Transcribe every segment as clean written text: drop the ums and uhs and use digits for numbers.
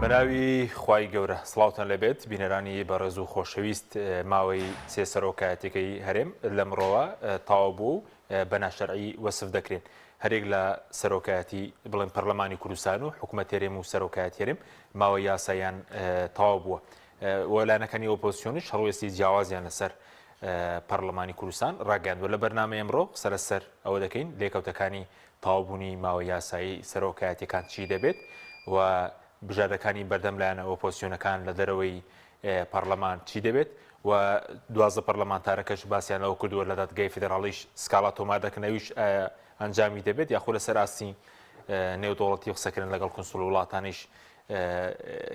بەناوی خوای گەورە سڵاوتان لێبێت بینەرانی بەڕێز و خۆشەویست ماوەی سێ سەرۆکایەتەکەی هەرێم لەمڕۆوە تەواو بوو و بە ناشەرعی وەسف دەکرێن هەرێک لە سەرۆکایەتی بڵێن پەرلەمانی کوردستان و حکوومەت هەرێم و سەرۆکایەتی هەرێم ماوەی یاسایان تەواو بووە و لایەنەکانی ئۆپۆزسیۆنیش هەڵوێستی جیاوازیان لەسەر پەرلەمانی کوردستان ڕاگەیاندووە. لە بەرنامەی ئەمڕۆ قسە لەسەر ئەوە دەکەین لێکەوتەکانی تەواوبوونی ماوەی یاسایی سەرۆکایەتیەکان چی دەبێت و بژاردەکانی بەردەم لایەنە ئۆپۆزسیۆنەکان لە دەرەوەی پەرلەمان چی دەبێت و 12 پەرلەمانتارەکەش باسیان لەوە کردووە لە دادگای فیدراڵیش سکاڵا تۆمار دەکەن ئەویش ئەنجامی دەبێت یاخۆ لەسەر ئاستی نێودەوڵەتی قسەکردن لەگەڵ کونسوڵ وڵاتانیش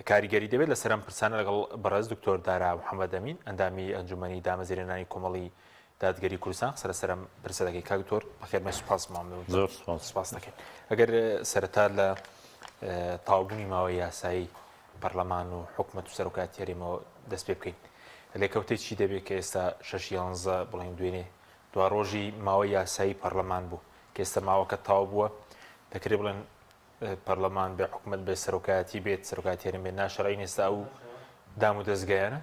کاریگەری دەبێت لەسەر ئەم پرسانە لەگەڵ بەڕێز دکتۆر دارا محەممەد ئەمین ئەندامی ئەنجومەنی دامەزرێنانی کۆمەڵی دادگەری کوردستان قسە لەسەر ئەم پرسە دەکەین کاک دکتۆر بەخێربێن سوپاس مامنون زۆر سوپاس سوپاس دەکەین ئەگەر سەرەتا لە تەواوبوونی ماوەی یاسایی پەرلەمان و حکومەت و سەرۆکایەتی هەرێمەوە دەست پێ بکەین لێکەوتەی چی دەبێت کە ئێستا شەش یانزە بڵێن دوێنێ دوا ڕۆژی ماوەی یاسایی پەرلەمان بوو کە ئێستا ماوەکە تەواو بووە دەکرێت بڵێن پەرلەمان بێ حکومەت بێ سەرۆکایەتی بێت سەرۆکایەتی هەرێم بێت ناشەرعین ئێستا ئەو دام و دەزگایانە؟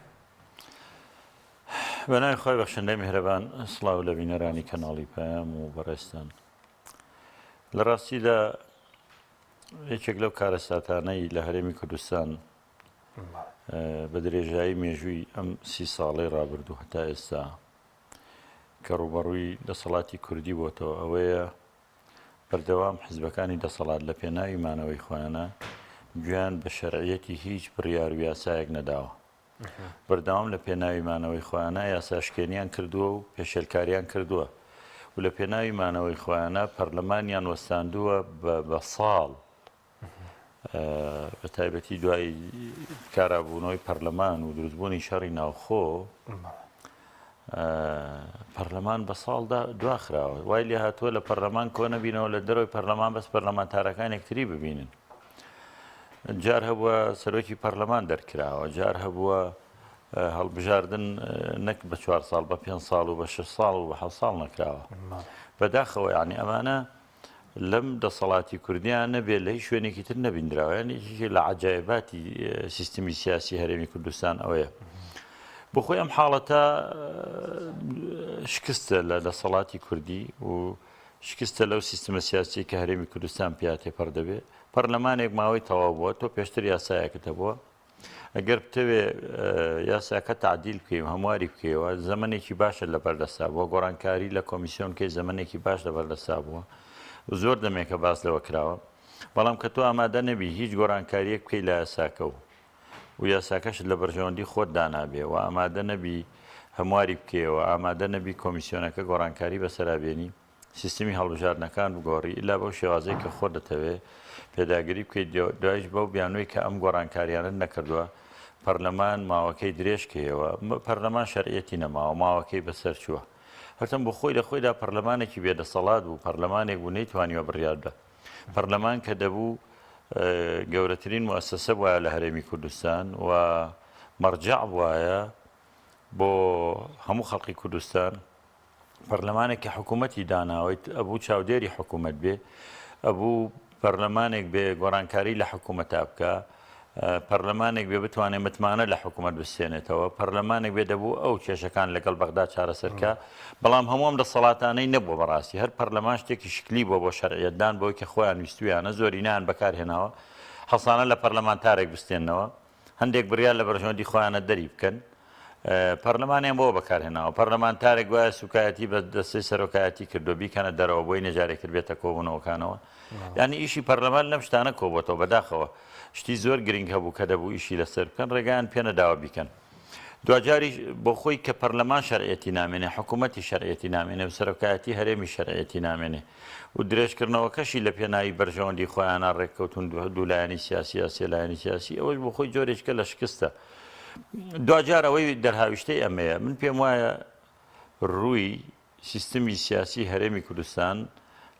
بە ناوی خوای بەخشندەی میهرەبان سڵاو لە بینەرانی کەناڵی پەیام و بەڕێزتان. لە ڕاستیدا یەکێک لەو کارەساتانەی لە هەرێمی کوردستان بە درێژایی مێژووی ئەم سی ساڵەی ڕابردوو هەتا ئێستا کە ڕووبەڕووی دەسەڵاتی کوردی بۆتەوە ئەوەیە بەردەوام حزبەکانی دەسەڵات لە پێناوی مانەوەی خۆیانە گوێیان بە شەرعیەتی هیچ بڕیار و یاسایەک نەداوە. بەردەوام لە پێناوی مانەوەی خۆیانە یاساشکێنیان کردووە و پێشێلکاریان کردووە و لە پێناوی مانەوەی خۆیانە پەرلەمانیان وەستاندووە بە ساڵ بە تایبەتی دوای کارابوونەوەی پەرلەمان و دروستبوونی شەڕی ناوخۆ پەرلەمان بە ساڵدا دواخراوە وای لێ هاتووە لە پەرلەمان کۆ نەبینەوە لە دەرەوەی پەرلەمان بەس پەرلەمانتارەکان یەکتری ببینن جار هەبووە سەرۆکی پەرلەمان دەرکراوە جار هەبووە هەڵبژاردن نەک بە چوار ساڵ بە پێ ساڵ و بە شش ساڵ و بە حە ساڵ نەکراوە بەداخەوە یعنی ئەمانە لەم دەسەڵاتی کوردیان نەبێ لە هیچ شوێنێکی تر نەبیندراوە یانی یەکێکی لە عەجایباتی سیستمی سیاسی هەرێمی کوردستان ئەوەیە بۆ خۆی ئەم حاڵەتە شکستە لە دەسەڵاتی کوردی و شکستە لەو سیستمە سیاسی کە هەرێمی کوردستان پیا تێپەڕ دەبێ پەرلەمانێک ماوەی تەواو بووە تۆ پێشتر یاسایەکت هەبووە ئەگەر بتەوێ یاساکە تەعدیل بکەی و هەمواری بکەیەوە زەمەنێکی باشت لەبەردەستا بووە گۆڕانکاری لە کۆمیسیۆن کەی زەمەنێکی باش لەبەردەستا بووە و زۆر دەمێکە باس لەوە کراوە بەڵام کە تۆ ئامادە نەبی هیچ گۆڕانکاریەک بکەی لە یاساکە و و یاساکەشت لە بەرژەوەندی خۆت دانابێ و ئامادە نەبی هەمواری بکەیەوە ئامادە نەبی کۆمیسیۆنەکە گۆڕانکاری بەسەرا بێنی سیستمی هەڵبژاردنەکان بگۆڕی ئیلا بەو شێوازەی کە خۆت دەتەوێ پێداگری بکەیت دوایش بەو بیانووی کە ئەم گۆڕانکاریانەت نەکردووە پەرلەمان ماوەکەی درێژ کەیەوە پەرلەمان شەرعیەتی نەماوە ماوەکەی بەسەر چووە هەرچەند بۆ خۆی لە خۆیدا پەرلەمانێکی بێدەسەڵات بوو پەرلەمانێک بوو نەیتوانیوە بڕیار بدات پەرلەمان کە دەبوو گەورەترین موئەسەسە بوایە لە هەرێمی کوردستان و مەرجەع بوایە بۆ هەموو خەڵکی کوردستان پەرلەمانێک کە حکوومەتی داناوە ئەبوو چاودێری حکوومەت بێ ئەبوو پەرلەمانێک بێ گۆڕانکاری لە حکوومەتا بکە پەرلەمانێک بێ بتوانێت متمانە لە حکوومەت بسێنێتەوە پەرلەمانێک بێ دەبوو ئەو کێشەکان لەگەڵ بەغدا چارەسەرکە بەڵام هەموو ئەم دەسەڵاتانەی نەبووە بەڕاستی هەر پەرلەمان شتێکی شکلی بووە بۆ شەرعیەتدان بۆی کە خۆیان ویستویانە زۆرینەیان بەکارهێناوە حەسانە لە پەرلەمانتارێک بستێنەوە هەندێک بڕیار لە بەرژەوەندی خۆیانە دەری بکەن پەرلەمانیان بۆ بەکارهێناوە پەرلەمانتارێک گوایە سوکایەتی بە دەستەی سەرۆکایەتی کردو بیکەنە دەرەوە بۆی نەجارێکتر بێتە کۆبوونەوەکانەوە یعنی ئیشی پەرلەمان لەم شتانە کۆبۆتەوە بەداخەوە شتی زۆر گرنگ هەبوو کە دەبوو ئیشی لەسەر بکەن ڕێگایان پێنەداوە بیکەن دواجاریش بۆ خۆی کە پەرلەمان شەرعیەتی نامێنێ، حکوومەتی شەرعیەتی نامێنێ و سەرۆکایەتی هەرێمی شەرعیەتی نامێنێ و درێژکردنەوەکەشی لە پێناوی بەرژەوەندی خۆیانا ڕێککەوتوون دوو لایەنی سیاسی یا سێ لایەنی سیاسی ئەوەش بۆ خۆی جۆرێکە لە شکستە. دواجار ئەوەی دەرهاویشتەی ئەمەیە من پێم وایە ڕووی سیستمی سیاسی هەرێمی کوردستان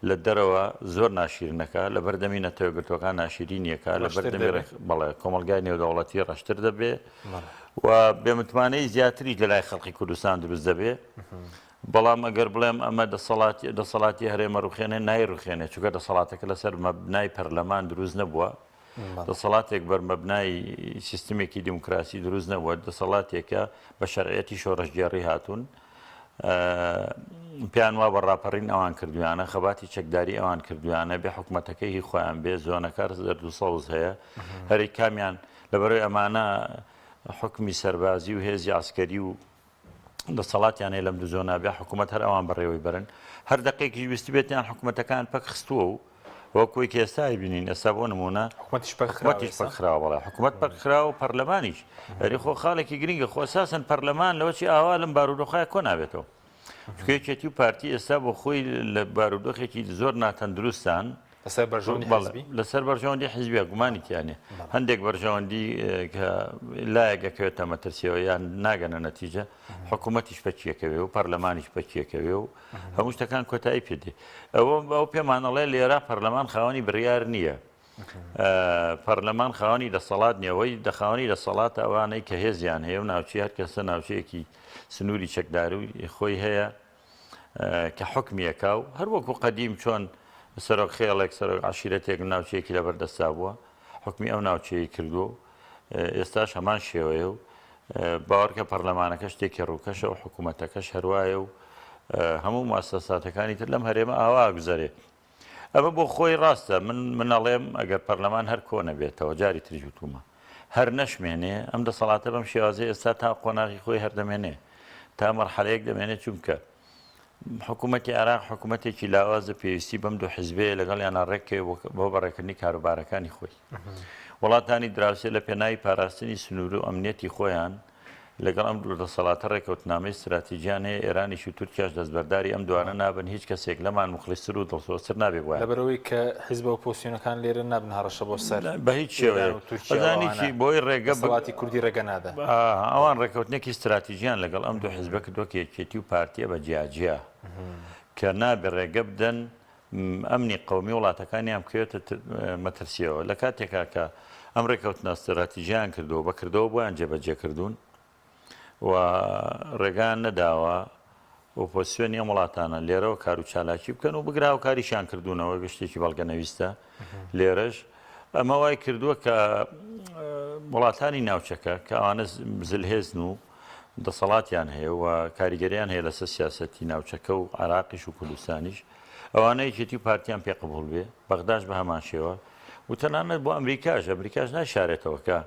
لە دەرەوە زۆر ناشیرنەکە، لە بەردەمی نەتەوەیەکگرتووەکان ناشیرینیەکە، لە بەردەمی بەڵێ کۆمەڵگای نێودەوڵەتی ڕەشتر دەبێ و بێمتمانەی زیاتریش لە لای خەڵکی کوردستان دروست دەبێ. بەڵام ئەگەر بڵێم ئەمە دەسەڵاتی دەسەڵاتی هەرێمە ڕوخێنێ نایڕوخێنێ چونکە دەسەڵاتەکە لەسەر مەبنای پەرلەمان دروست نەبووە. دەسەڵاتێک بەرمەبنای سیستمێکی دیموکراسی دروست نەبووە، دەسەڵاتێکە بە شەرعیەتی شۆڕشگێڕی هاتوون، پێیان وابە ڕاپەڕین ئەوان کردویانە، خەباتی چەکداری ئەوان کردویانە، بێ حکومەتەکەی هی خۆیان بێ، زۆنەکە زەرد و سەوز هەیە، هەری کامیان لەبەرەوەی ئەمانە حوکمی سەربازی و هێزی عەسکەری و دەسەڵاتیان هەیە لەم دوو زۆنا بێ حکوومەت هەر ئەوان بەڕێوەی بەرن هەر دەقێکیش ویستبێتیان حکوومەتەکان پەک خستووە و وەکوی کە ئێستا بینین ئێستا بۆ نمونە حکومەتیش پەکخراوە پەکخراوە بەڵێ حکوومەت پەکخراوە و پەرلەمانیش ئەری خۆ خاڵێکی گرنگە خۆ ئەساسەن پەرلەمان لەوە چی ئاوا لەم بارودۆخە کۆ نابێتەوە چونکە یەکێتی و پارتی ئێستا بۆ خۆی لە بارودۆخێکی زۆر ناتەندروستان لەسەر بەرژەوەندی حزبی؟ لەسەر بەرژەوەندی حزبیە گومانی تیا نیە هەندێک بەرژەوەندی کە لایەک ئەکەوێتە مەترسیەوە یان ناگەنە نەتیجە حکوومەتیش پەکیەکەوێ و پەرلەمانیش پەکیەکەوێ و هەموو شتەکان کۆتایی پێدێ ئەوە ئەو پێمان ئەڵێ لێرە پەرلەمان خاوەنی بڕیار نییە پەرلەمان خاوەنی دەسەڵات نییە ئەوەی دەخاوەنی دەسەڵاتە ئەوانەی کە هێزیان هەیە و ناوچەی هەر کەسە ناوچەیەکی سنووری چەکداری خۆی هەیە کە حوکمی ئەکا و هەر وەکو قەدیم چۆن سەرۆک خێڵێک سەرۆک عەشیرەتێک ناوچەیەکی لەبەر دەستا بووە حوکمی ئەو ناوچەیەی کردووە و ئێستاش هەمان شێوەیە و باوەڕکە پەرلەمانەکە شتێکی ڕووکەشە و حکوومەتەکەش هەروایە و هەموو موسەساتەکانی تر لەم هەرێمە ئاوا گوزەرێ ئەمە بۆ خۆی ڕاستە من من ئەڵێم ئەگەر پەرلەمان هەر کۆ نەبێتەوە جاری تریش وتومە هەر نەشمێنێ ئەم دەسەڵاتە بەم شێوازەی ئێستا تا قۆناغی خۆی هەر دەمێنێ تا مەرحەلەیەک دەمێنێ چونکە حکوومەتی عێراق حکوومەتێکی لاوازە پێویستی بەم دوو حزبەیە لەگەڵیانە ڕێککەوێ بۆ بەڕێکردنی کاروبارەکانی خۆی وڵاتانی دراوسێ لە پێناوی پاراستنی سنوور و ئەمنیەتی خۆیان لەگەڵ ئەم دوو دەسەڵاتە ڕێکەوتنامەی ستراتیجیان هەیە، ئێرانیش و تورکیاش دەستبەرداری ئەم دوانە نابن، هیچ کەسێک لەمان موخڵیستر و دڵسۆزتر نابێ بۆیان. لەبەرئەوەی کە حیزبە ئۆپۆسیۆنەکان لێرە نابن هەڕەشە بۆ سەر بە هیچ ئێران شێوەیەک. و تورکیا و ئەزانی ئەوانە چی، بۆی ڕێگە ب. دەسەڵاتی کوردی ڕێگە نادەن. ئەوان ڕێکەوتنێکی ستراتیجیان لەگەڵ ئەم دوو حیزبە کردووە کە یەکێتی و پارتییە بە جیاجیا کە نابێ ڕێگە بدەن ئەمنی قەومی وڵاتەکانیان بکەوێتە مەترسیەوە لە کاتێکا کە ئەم ڕێکەوتنە ستراتیژیان کردووە بە کردەوە بۆیان جێبەجێ کردوون و ڕێگان نەداوە ئۆپۆزیسیۆنی ئەم وڵاتانە لێرەوە کار و چالاکی بکەن و بگرا و کاریشیان کردوونەوە گشتێکی بەڵگەنەویستە لێرەش ئەمە وای کردووە کە وڵاتانی ناوچەکە کە ئەوانە زلهێزن و دەسەڵاتیان هەیە و کاریگەریان هەیە لەسەر سیاسەتی ناوچەکە و عراقیش و کوردستانیش ئەوانە یەکێتی و پارتیان پێ قبوڵ بێ، بەغداش بە هەمان شێوە و تەنانەت بۆ ئەمریکاش، ئەمریکاش نایشارێتەوە کە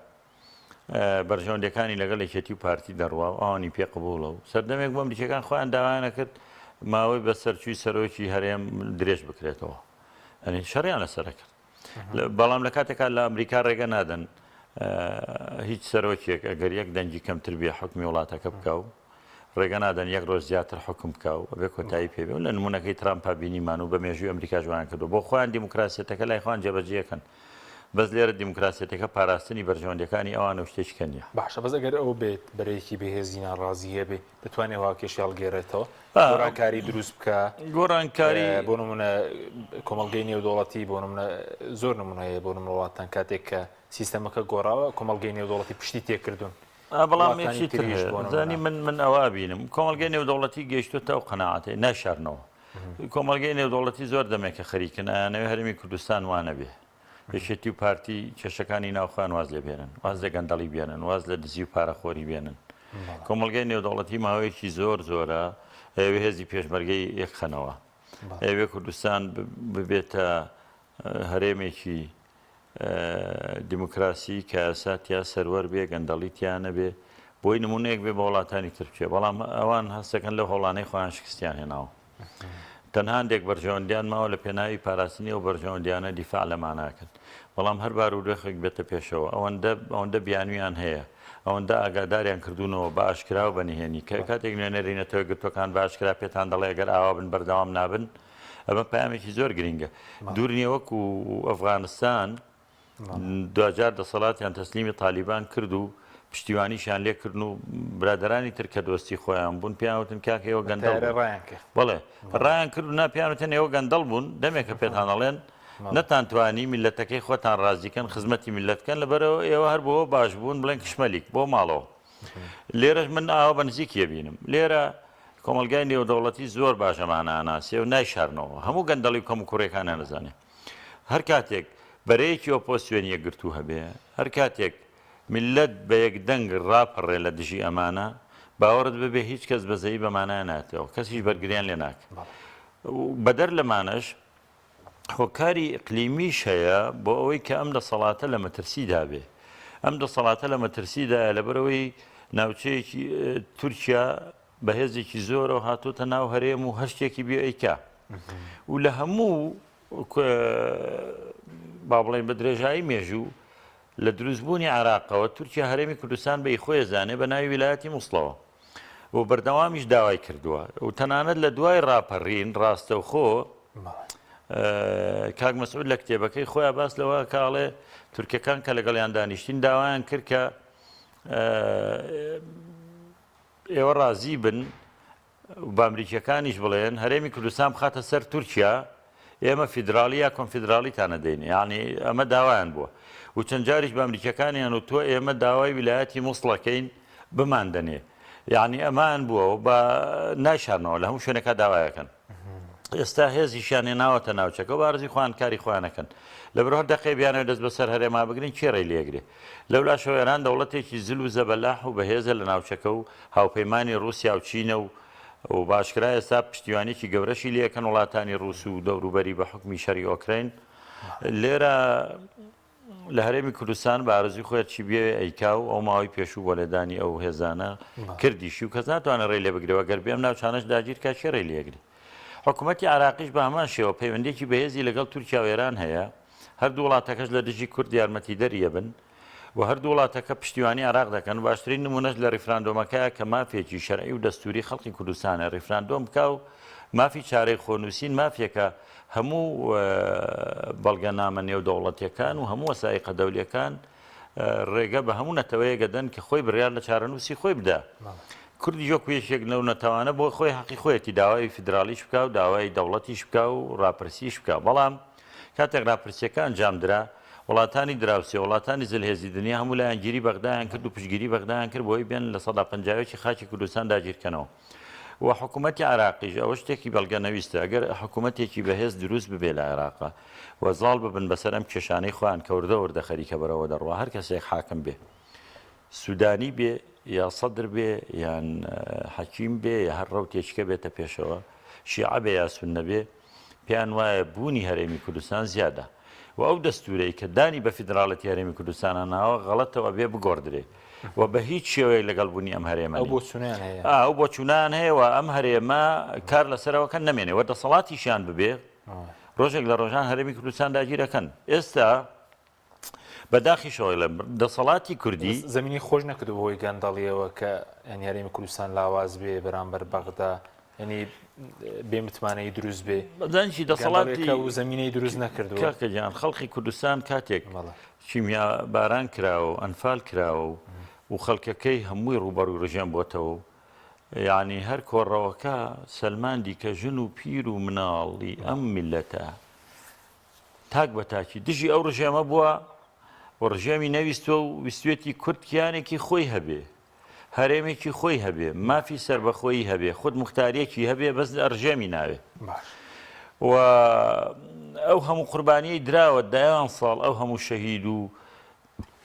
بەرژەوەندیەکانی لەگەڵ یەکێتی و پارتی دەڕوا و ئەوانی پێ قبوڵە و سەردەمێک بۆ ئەمریکیەکان خۆیان داوایان کرد ماوەی بەسەرچووی سەرۆکی هەرێم درێژ بکرێتەوە ئەنی شەڕیان لەسەر کرد بەڵام لە کاتێکا لە ئەمریکا ڕێگە نادەن هیچ سەرۆکێک ئەگەر یەک دەنگی کەمتر بێ حکمی وڵاتەکە بکە و ڕێگە نادەن یەک ڕۆژ زیاتر حکم بکە و ئەبێ کۆتایی پێ بێ و لە نمونەکەی ترامپا بینیمان و بە مێژووی ئەمریکا جوان کردو بۆ خۆیان دیموکراسیەتەکە لای خۆیان جێبەجێەکەن بەس لێرە دیموکراسیەتەکە پاراستنی بەرژەوەندیەکانی ئەوان و شتێکی کە نییە. باشە بەس ئەگەر ئەو بێت بەرەیەکی بەهێزی ناڕازی هەبێ دەتوانێت هاوکێشەی هەڵگێڕێتەوە گۆڕانکاری دروست بکە گۆڕانکاری بۆ نمونە کۆمەڵگەی نێودەوڵەتی بۆ نمونە زۆر نمونە هەیە بۆ نمونە وڵاتان کاتێک کە سیستەمەکە گۆڕاوە کۆمەڵگەی نێودەوڵەتی پشتی تێکردوون بەڵام یەکی تر زانی من من ئەوە بینم کۆمەڵگەی نێودەوڵەتی گەیشتوتە ئەو قەناعەتەی ناشارنەوە کۆمەڵگەی نێودەوڵەتی زۆر دەمێکە خەریکن ئەیانەوێ هەرێمی کوردستان وانەبێ یەکێتی و پارتی کێشەکانی ناو خۆیان واز لێ بێنن، واز لە گەندەڵی بێنن، واز لە دزی و پارەخۆری بێنن. کۆمەڵگەی نێودەوڵەتی ماوەیەکی زۆر زۆرە ئەیەوێ هێزی پێشمەرگەی یەکخەنەوە. ئەیەوێ کوردستان ببێتە هەرێمێکی دیموکراسی کە یاسا تیا سەروەر بێ، گەندەڵی تیا نەبێ، بۆی نمونەیەک بێ بە وڵاتانی تر بچێ. بەڵام ئەوان هەستەکەن لەو هەوڵانەی خۆیان شکستیان هێناوە. تەنها هەندێک بەرژەوەندیان ماوە لە پێناوی پاراستنی ئەو بەرژەوەندیانە دیفاع لەمانە ئەکەن بەڵام هەر بارودۆخێک بێتە پێشەوە ئەوەندە ئەوەندە بیانویان هەیە ئەوەندە ئاگاداریان کردوونەوە بە ئاشکرا و بە نهێنی کە کاتێک نوێنەری نەتەوە یەکگرتووەکان بە ئاشکرا پێتان دەڵێ ئەگەر ئاوا بن بەردەوام نابن ئەمە پەیامێکی زۆر گرینگە دوور نییە وەکو ئەفغانستان دواجار دەسەڵاتیان تەسلیمی تالیبان کرد و پشتیوانیشیان لێ کردن و برادەرانی تر کە دۆستی خۆیان بوون پێیان وتن کاکە ئێوە گەندەڵ بوون. ڕایان کرد. بەڵێ ڕایان کرد و نا پێیان وتن ئێوە گەندەڵ بوون دەمێکە پێتان ئەڵێن نەتانتوانی میللەتەکەی خۆتان ڕازی کەن خزمەتی میللەت کەن لەبەرئەوە ئێوە هەر بۆوە باش بوون بڵێن کشمەلیک بۆ ماڵەوە لێرەش من ئاوا بە نزیکی ئەبینم لێرە کۆمەڵگای نێودەوڵەتی زۆر باش ئەمانە ئەناسێ و نایشارنەوە هەموو گەندەڵی و کەموکوڕیەکانیان ئەزانێ. هەر کاتێک بەرەیەکی ئۆپۆزسیۆنی یەکگرتوو هەبێ، هەر کاتێک میللەت بە یەک دەنگ ڕاپەڕێ لە دژی ئەمانە، باوەڕت ببێ هیچ کەس بەزەیی بەمانە ناتەوە، کەسیش بەرگریان لێ ناکا. بەدەر لەمانەش هۆکاری ئیقلیمیش هەیە بۆ ئەوەی کە ئەم دەسەڵاتە لە مەترسیدا بێ. ئەم دەسەڵاتە لە مەترسیدایە لەبەرئەوەی ناوچەیەکی تورکیا بە هێزێکی زۆرەوە هاتۆتە ناو هەرێم و هەر شتێکی بێ ئەیکا و لە هەموو با بڵێین بە درێژایی مێژوو لە دروستبوونی عێراقەوە تورکیا هەرێمی کوردستان بە خۆی زانێ بە ناوی ویلایەتی موسڵەوە و بەردەوامیش داوای کردووە و تەنانەت لە دوای ڕاپەڕین ڕاستەوخۆ کاک مەسعود لە کتێبەکەی خۆیان باس لەوە کاڵێ تورکەکان کە لەگەڵیان دانیشتین داوایان کرد کە ئێوە ڕازی بن و بە ئەمریکیەکانیش بڵێن هەرێمی کوردستان بخاتە سەر تورکیا ئێمە فیدراڵی یا کۆنفیدراڵیتان ئەدەین یانی ئەمە داوایان بووە و چەند جاریش بە ئەمریکیەکانیان وتووە ئێمە داوای ویلایەتی موسڵەکەین بمان دەنێ یعنی ئەمان بووە و بە نایشارنەوە لە هەموو شوێنەکە داوایەکەن ئێستا هێزیشیان هێناوەتە ناوچەکە و بارزی خۆیان کاری خۆیانەکەن لەبەر هەر دەقەی بیانەوێت دەست بەسەر هەرێما بگرن کێ ڕێی لێگرێ لەولاشەوە ئێران دەوڵەتێکی زل و زەبەلاح و بەهێزە لە ناوچەکە و هاوپەیمانی ڕووسیا و چینە و و بە ئاشکرا ئێستا پشتیوانیی گەورەشی لێکەن وڵاتانی ڕووس و دەوروبەری بە حوکمی شەری ئۆکرەین لێرە لە هەرێمی کوردستان بە ئارەزوی خۆی هەرچی بیەوێ ئەیکا و ئەو ماوەی پێشوو بۆ لێدانی ئەو هێزانە کردیشی و کەس ناتوانێت ڕێی لێ بگرێ و گەر بێ ئەم ناوچانەش داگیر کا کێ ڕێی لێگرێ؟ حکوومەتی عێراقیش بە هەمان شێوە پەیوەندییەکی بەهێزی لەگەڵ تورکیا و ئێران هەیە، هەردوو وڵاتەکەش لە دژی کورد یارمەتیدەری ئەبن و هەردوو وڵاتەکە پشتیوانی عێراق دەکەن، باشترین نموونەش لە ڕیفراندۆمەکەیە کە مافێکی شەرعی و دەستووری خەڵکی کوردستانە ڕیفراندۆم بکا و مافی چارەی خۆنووسین مافێکە هەموو بەڵگەنامە نێودەوڵەتیەکان و هەموو وەسائیقە دەولیەکان ڕێگە بە هەموو نەتەوەیەک ئەدەن کە خۆی بڕیار لە چارەنووسی خۆی بدا. کوردیش وەکو یەکێک لەو نەتەوانە بۆ خۆی حەقی خۆیەتی داوای فیدراڵیش بکا و داوای دەوڵەتیش بکا و ڕاپرسیش بکا. بەڵام کاتێک ڕاپرسیەکە ئەنجام درا، وڵاتانی دراوسێ، وڵاتانی زلهێزی دنیا هەموو لایەنگیری بەغدایان کرد و پشتگیری بەغدایان کرد بۆی بێن 51% ی خاکی کوردستان داگیرکەنەوە. و حکوومەتی عێراقیش ئەوە شتێکی بەڵگەنەویستە ئەگەر حکوومەتێکی بەهێز دروست ببێ لە عێراقا و زاڵ ببن بەسەر ئەم کێشانەی خۆیان کە وردە وردە خەریکە بەرەوە دەڕوا هەر کەسێک حاکم بێ سوودانی بێ یا سەدر بێ یان حەکیم بێ یا هەر ڕەوتێکیکە بێتە پێشەوە شیعە بێ یا سوننە بێ پێیان وایە بوونی هەرێمی کوردستان زیادە و ئەو دەستوورەی کە دانی بە فیدراڵێتی هەرێمی کوردستانا ناوە غەڵەتە و ئەبێ بگۆڕدرێ و بە هیچ شێوەیەک لەگەڵ بوونی ئەم هەرێمە ئەو نین. بۆچوونەیان هەیە. ئا ئەو بۆچوونەیان هەیە و ئەم هەرێمە کار لەسەرەوە کەن نەمێنێ و دەسەڵاتیشیان ببێ ڕۆژێک لە ڕۆژان هەرێمی کوردستان داگیر ئەکەن. ئێستا بە داخیشەوە ئەڵێم دەسەڵاتی کوردی. زەمینەی خۆش نەکردووە بەهۆی گەندەڵیەوە کە یانی هەرێمی کوردستان لاواز بێ بەرامبەر بەغدا یانی بێ متمانەیی دروست بێ. بەزانی چی دەسەڵاتی گەندەڵیەکە و زەمینەی دروست نەکردووە. کاکە گیان خەڵکی کوردستان کاتێک کیمیا باران کراوە و ئەنفال کراوە و و خەڵکەکەی هەمووی ڕووبەڕووی ڕژێم بۆتەوە و یانی هەر کۆڕەوەکە سەلماندی کە ژن و پیر و مناڵی ئەم میللەتە تاک بە تاکی دژی ئەو ڕژێمە بووە و ڕژێمی نەویستوە و ویستوێتی کورد کیانێکی خۆی هەبێ هەرێمێکی خۆی هەبێ مافی سەربەخۆیی هەبێ خود مختاریەکی هەبێ بەس ڕژێمی ناوێ و ئەو هەموو قوربانیی دراوە دایان ساڵ ئەو هەموو شەهید و